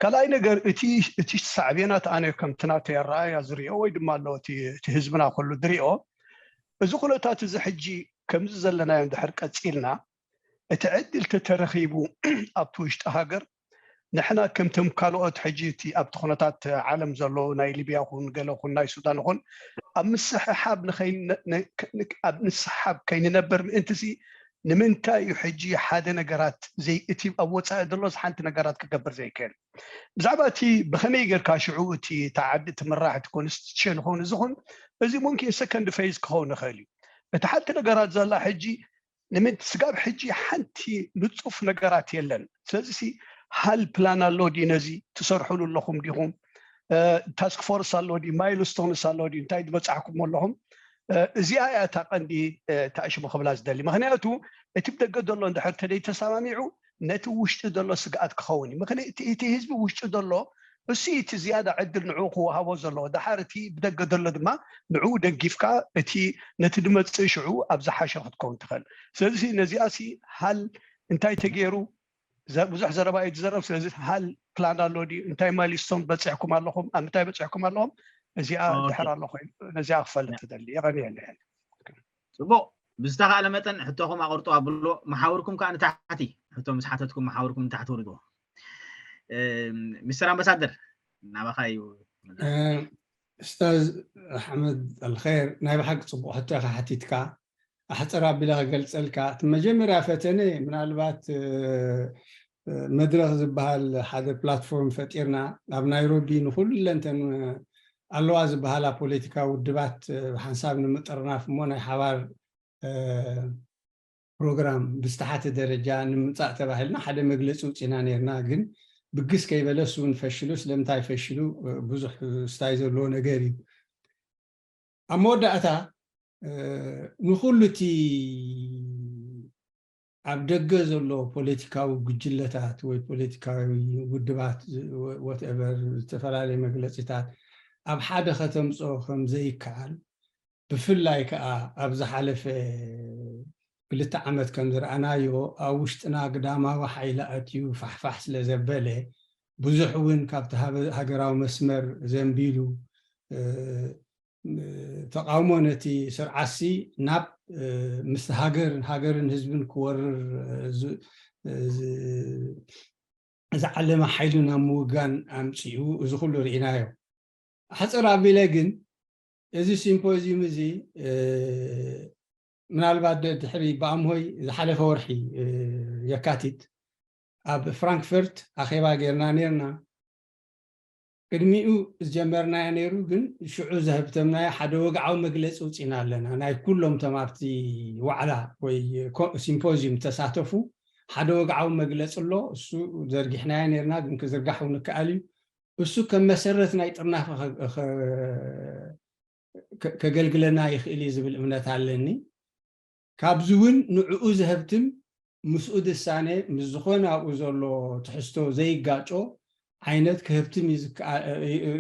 ካልኣይ ነገር እቲ እቲ ሳዕቤናት ኣነ ከምቲ ናተይ ኣረኣያ ዝሪኦ ወይ ድማ ኣሎ እቲ እቲ ህዝብና ኩሉ ዝሪኦ እዚ ኩነታት እዚ ሕጂ ከምዚ ዘለናዮ እንድሕር ቀፂልና እቲ ዕድል ተተረኺቡ ኣብቲ ውሽጢ ሃገር ንሕና ከምቶም ካልኦት ሕጂ እቲ ኣብቲ ኩነታት ዓለም ዘሎ ናይ ሊብያ ኹን ገለ ኹን ናይ ሱዳን ኹን ኣብ ምስሕሓብ ንኸይን- ን- ን- ኣብ ምስሕሓብ ከይንነበር ምእንቲ ሲ ንምንታይ እዩ ሕጂ ሓደ ነገራት ዘይ እቲ ኣብ ወፃኢ ዘሎ ሓንቲ ነገራት ክገብር ዘይክእል? ብዛዕባ እቲ ብኸመይ ጌርካ ሽዑ እቲ እታ ዓዲ ትምራሕ እቲ ኮንስቲቱሽን ኹን እዚ ኹን እዚ ሙምኪን ሰከንድ ፌዝ ክኸውን ይኽእል እዩ። እቲ ሓንቲ ነገራት ዘላ ሕጂ ንምንት ስጋብ ሕጂ ሓንቲ ንፁፍ ነገራት የለን። ስለዚ ሲ ሃል ፕላን ኣሎ ድዩ? ነዚ ትሰርሕሉ ኣለኹም ዲኹም? ታስክ ፎርስ ኣሎ ድዩ? ማይልስቶንስ ኣሎ ድዩ? እንታይ ዝበፃሕኩም ኣለኹም? እዚኣ እያ እታ ቀንዲ ተኣሽሙ ክብላ ዝደሊ። ምክንያቱ እቲ ብደገ ዘሎ እንድሕር ተደይ ተሰማሚዑ ነቲ ውሽጢ ዘሎ ስግኣት ክኸውን እዩ። ምክንያቱ እቲ ህዝቢ ውሽጢ ዘሎ እሱ እቲ ዝያዳ ዕድል ንዕኡ ክወሃቦ ዘለዎ። ደሓር እቲ ብደገ ዘሎ ድማ ንዕኡ ደጊፍካ እቲ ነቲ ድመፅእ ሽዑ ኣብ ዝሓሸ ክትከውን ትኽእል። ስለዚ ነዚኣ ሲ ሃል እንታይ ተገይሩ? ዘ- ብዙሕ ዘረባ እዩ ዝዘረብ። ስለዚ ሃል ፕላን ኣሎ ድዩ? እንታይ ማይልስቶን በፂሕኩም ኣለኹም? ኣብ ምንታይ በፂሕኩም ኣለኹም? እዚኣ ኦኬ። ድሕር ኣሎ ኮይኑ ነዚኣ ክፈልጥ ትደሊ። የቐንየለይ። ጽቡቕ። ብዝተኻእለ መጠን ሕቶኹም ኣቕርጡ ኣብሎ፣ መሓውርኩም ከኣ ንታሕቲ፣ ሕቶ ምስ ሓተትኩም መሓውርኩም ንታሕቲ ውርድዎ። እም፣ ሚስተር ኣምባሳደር፣ ናባኻ እዩ። ኡስታዝ ኣሕመድ ኣልኸይር፣ ናይ ብሓቂ ጽቡቕ ሕቶ ኢኻ ሓቲትካ። ኣሕጽር ኣቢለ ክገልጸልካ፣ እቲ መጀመርያ ፈተነ ምናልባት መድረኽ ዝበሃል ሓደ ፕላትፎርም ፈጢርና ኣብ ናይሮቢ ንኹለንተን ኣለዋ ዝበሃላ ፖለቲካዊ ውድባት ብሓንሳብ ንምጥርናፍ እሞ ናይ ሓባር ፕሮግራም ብዝተሓተ ደረጃ ንምምፃእ ተባሂልና ሓደ መግለፂ ውፂና ነርና። ግን ብግስ ከይበለ እሱ እውን ፈሽሉ። ስለምንታይ ፈሽሉ? ብዙሕ ስታይ ዘለዎ ነገር እዩ። ኣብ መወዳእታ ንኩሉ እቲ ኣብ ደገ ዘሎ ፖለቲካዊ ጉጅለታት ወይ ፖለቲካዊ ውድባት፣ ወትኤቨር፣ ዝተፈላለዩ መግለፂታት ኣብ ሓደ ከተምፅኦ ከም ዘይከኣል፣ ብፍላይ ከዓ ኣብ ዝሓለፈ ክልተ ዓመት ከም ዝረኣናዮ ኣብ ውሽጥና ግዳማዊ ሓይሊ ኣትዩ ፋሕፋሕ ስለ ዘበለ፣ ብዙሕ እውን ካብቲ ሃገራዊ መስመር ዘንቢሉ፣ ተቃውሞ ነቲ ስርዓትሲ ናብ ምስቲ ሃገር ሃገርን ህዝብን ክወርር ዝዓለመ ሓይሊ ናብ ምውጋን ኣምፅኡ። እዚ ኩሉ ርኢናዮ። ኣሕፅር ኣቢለ ግን እዚ ሲምፖዚዩም እዚ ምናልባት ድሕሪ ብኣምሆይ ዝሓለፈ ወርሒ የካቲት ኣብ ፍራንክፈርት ኣኼባ ጌርና ኔርና። ቅድሚኡ ዝጀመርናዮ ነይሩ፣ ግን ሽዑ ዘህብተምናዮ ሓደ ወግዓዊ መግለፂ ውፂና ኣለና። ናይ ኩሎም ቶም ኣብቲ ዋዕላ ወይ ሲምፖዚዩም ተሳተፉ ሓደ ወግዓዊ መግለፂ ኣሎ። እሱ ዘርጊሕናዮ ነይርና፣ ግን ክዝርጋሕ እውን ይከኣል እዩ። እሱ ከም መሰረት ናይ ጥርናፈ ከገልግለና ይኽእል እዩ ዝብል እምነት ኣለኒ። ካብዚ እውን ንዕኡ ዘህብትም ምስኡ ድሳነ ምስ ዝኾነ ኣብኡ ዘሎ ትሕዝቶ ዘይጋጮ ዓይነት ክህብትም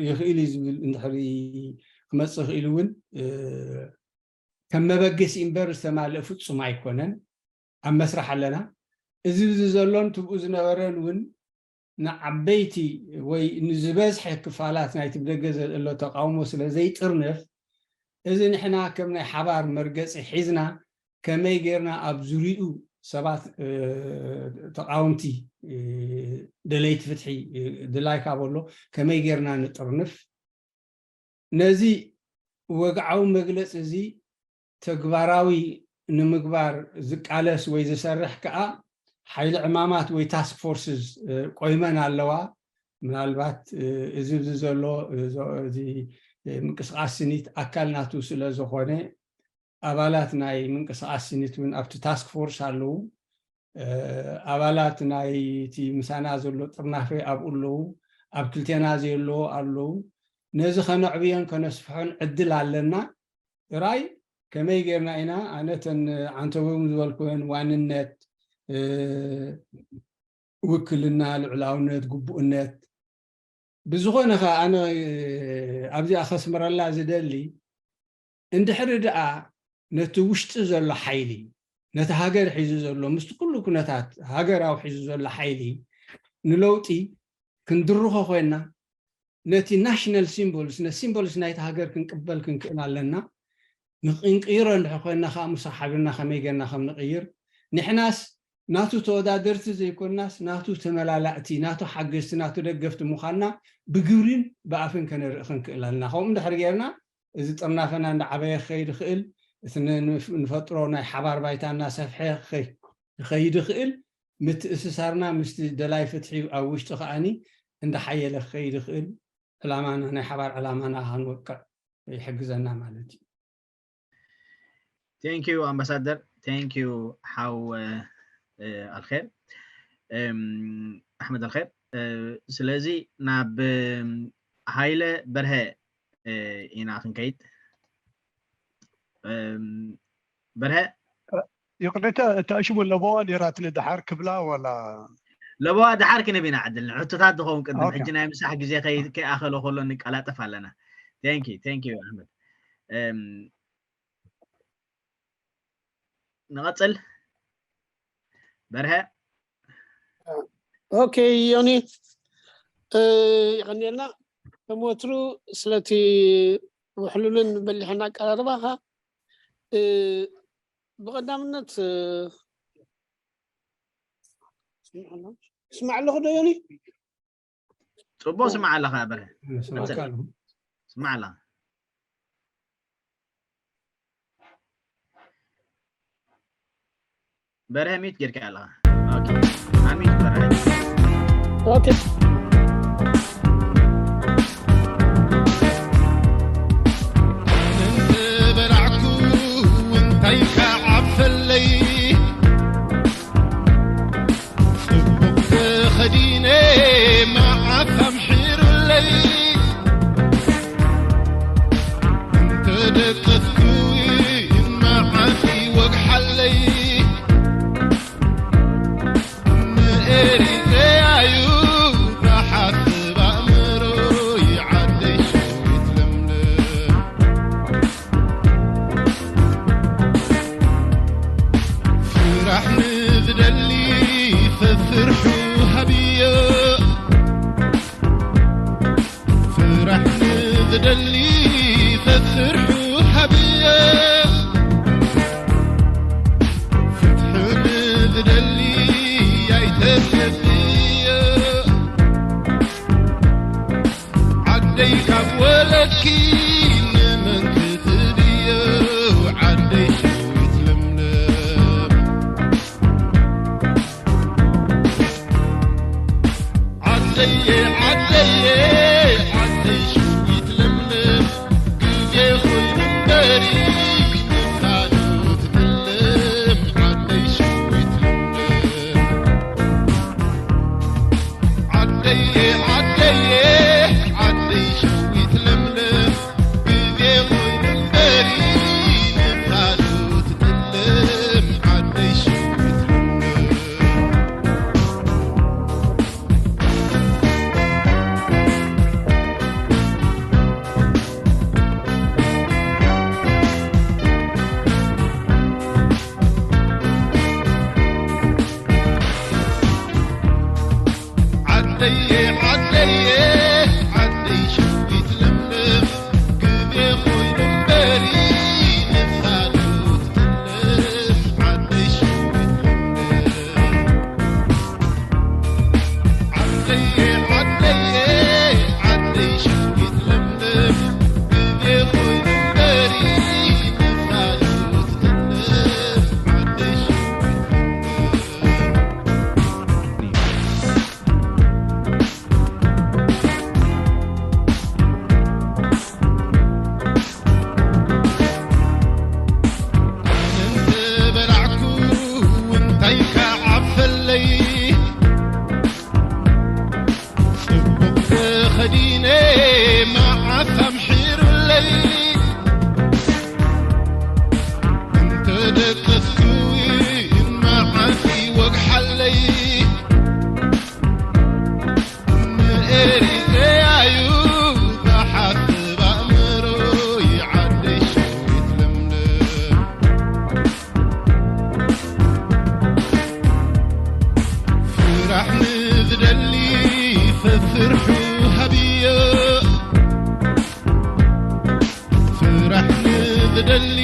ይኽእል እዩ ዝብል እንድሕሪ ክመፅእ ይኽእል እውን ከም መበገሲ እምበር ዝተማልእ ፍፁም ኣይኮነን። ኣብ መስራሕ ኣለና። እዚ እዚ ዘሎን ትብኡ ዝነበረን እውን ንዓበይቲ ወይ ንዝበዝሐ ክፋላት ናይቲ ብደገ ዘሎ ተቃውሞ ስለ ዘይጥርንፍ፣ እዚ ንሕና ከም ናይ ሓባር መርገፂ ሒዝና ከመይ ጌርና ኣብ ዙሪኡ ሰባት ተቃወምቲ ደለይቲ ፍትሒ ድላይ ካብ ኣሎ ከመይ ጌርና ንጥርንፍ? ነዚ ወግዓዊ መግለፂ እዚ ተግባራዊ ንምግባር ዝቃለስ ወይ ዝሰርሕ ከዓ ሓይሊ ዕማማት ወይ ታስክ ፎርስስ ቆይመን ኣለዋ። ምናልባት እዚ እዚ ዘሎ እዚ ምንቅስቃስ ስኒት ኣካል ናቱ ስለ ዝኾነ ኣባላት ናይ ምንቅስቃስ ስኒት እውን ኣብቲ ታስክ ፎርስ ኣለዉ። ኣባላት ናይቲ ምሳና ዘሎ ጥርናፈ ኣብኡ ኣለዉ፣ ኣብ ክልቴና ዘየለዉ ኣለዉ። ነዚ ከነዕብዮን ከነስፍሖን ዕድል ኣለና። ጥራይ ከመይ ጌርና ኢና ኣነ ተን ዓንተቦም ዝበልኩወን ዋንነት፣ ውክልና፣ ልዑላውነት፣ ግቡእነት ብዝኾነ ከ ኣነ ኣብዚኣ ከስምረላ ዝደሊ እንድሕሪ ደኣ ነቲ ውሽጢ ዘሎ ሓይሊ፣ ነቲ ሃገር ሒዙ ዘሎ፣ ምስቲ ኩሉ ኩነታት ሃገራዊ ሒዙ ዘሎ ሓይሊ ንለውጢ ክንድርኾ ኮይና፣ ነቲ ናሽናል ሲምቦልስ፣ ነቲ ሲምቦልስ ናይቲ ሃገር ክንቅበል ክንክእል ኣለና። ንክንቅይሮ እንድሕር ኮይና ከዓ ምሳሕ ሓቢርና ከመይ ጌርና ከም ንቅይር፣ ንሕናስ ናቱ ተወዳደርቲ ዘይኮናስ ናቱ ተመላላእቲ፣ ናቱ ሓገዝቲ፣ ናቱ ደገፍቲ ምዃንና ብግብሪን ብኣፍን ከነርኢ ክንክእል ኣለና። ከምኡ እንድሕር ጌርና እዚ ጥርናፈና እንዳዓበየ ክኸይድ ይኽእል፣ እቲ ን- ንፍ- ንፈጥሮ ናይ ሓባር ባይታ እናሰፍሐ ክኸይ- ክኸይድ ይኽእል፣ ምትእስሳርና ምስቲ ደላይ ፍትሒ ኣብ ውሽጢ ከኣኒ እንዳሓየለ ክኸይድ ይኽእል፣ ዕላማና ናይ ሓባር ዕላማና ክንወቅዕ ይሕግዘና ማለት እዩ። Thank you ኣምባሳደር። Thank you ሓው ኣልኼር ኣሕመድ ኣልኼር። ስለዚ ናብ ሃይለ በርሀ ኢና ክንከይድ። በርሀ ይቅሬታ፣ እታ ሽሙ ለበዋ ነይራትኒ፣ ደሓር ክብላ ዋላ? ለበዋ ደሓር ክንብ ኢና ዕድል ንሕቶታት ዝኸውን ቅድም ሕጂ ናይ ምሳሕ ግዜ ከይኣኸሎ ከሎ ንቀላጠፍ ኣለና። Thank you ኣሕመድ። ንቐፅል። በርሀ ኦኬ ዮኒ፣ ይቐኒልና ከም ወትሩ ስለቲ ውሕሉልን በሊሕና ኣቀራርባኻ። ብቐዳምነት ስማዕ ኣለኹ ዶ ዮኒ? ፅቡቅ ስማዕ ኣለኻ በርሀ። ስማዕ ኣለኻ። በርሀ ሚት ጌርካ ኣለኻ። ኦኬ። ኣሚት በርሀ። ኦኬ። እንተበላዕኩ እንታይ ከዓፈለይ ጽቡቕ ተኸዲነ መዓት ኣምሒሩለይ እንተደቀስኩ መዓት ይወግሓለይ ንኤሪትረያዩ ዝሓስብ ኣእምሮይ ዓደይ ሸዊት ለምለም ስራሕ ንዝደሊ ፈስርሑ ሃብዮ ስራሕ ንዝደሊ ፈስርሑ ሃብዮ ፍትሒ ንዝደሊ ኣይተሰድዮ ዓደይ ካብ ወለድኪ ንመን ክትብዮ ዓደይ ሸዊት ለምለም ዓደየ ዓደየ ዓደይ ሸዊት ለምለም ግዜ ኮይኑ እምበሪ ንኻልኦት ትልም ዓደይ ሸዊት ለምለም ዓደየ ዓደየ ዓደይ ሸዊት ለምለም ግዜ ኮይኑ እምበሪ ንኻልኦት ትልም ዓደይ ሸዊት ለምለም ዓደየ ዓደየ ዓደይ ሸዊት ለምለም ግዜ ኮይኑ እምበሪ ንኻልኦት ትልም ዓደይ ሸዊት ለምለም ዓደየ ዓደየ ዓደይ ሸዊት ለምለም ግዜ ኮይኑ እምበሪ ንኻልኦት ትልም ዓደይ ሸዊት ለምለም ስራሕ ንዝደሊ ፍርሑ ሃብዮ። ስራሕ ንዝደሊ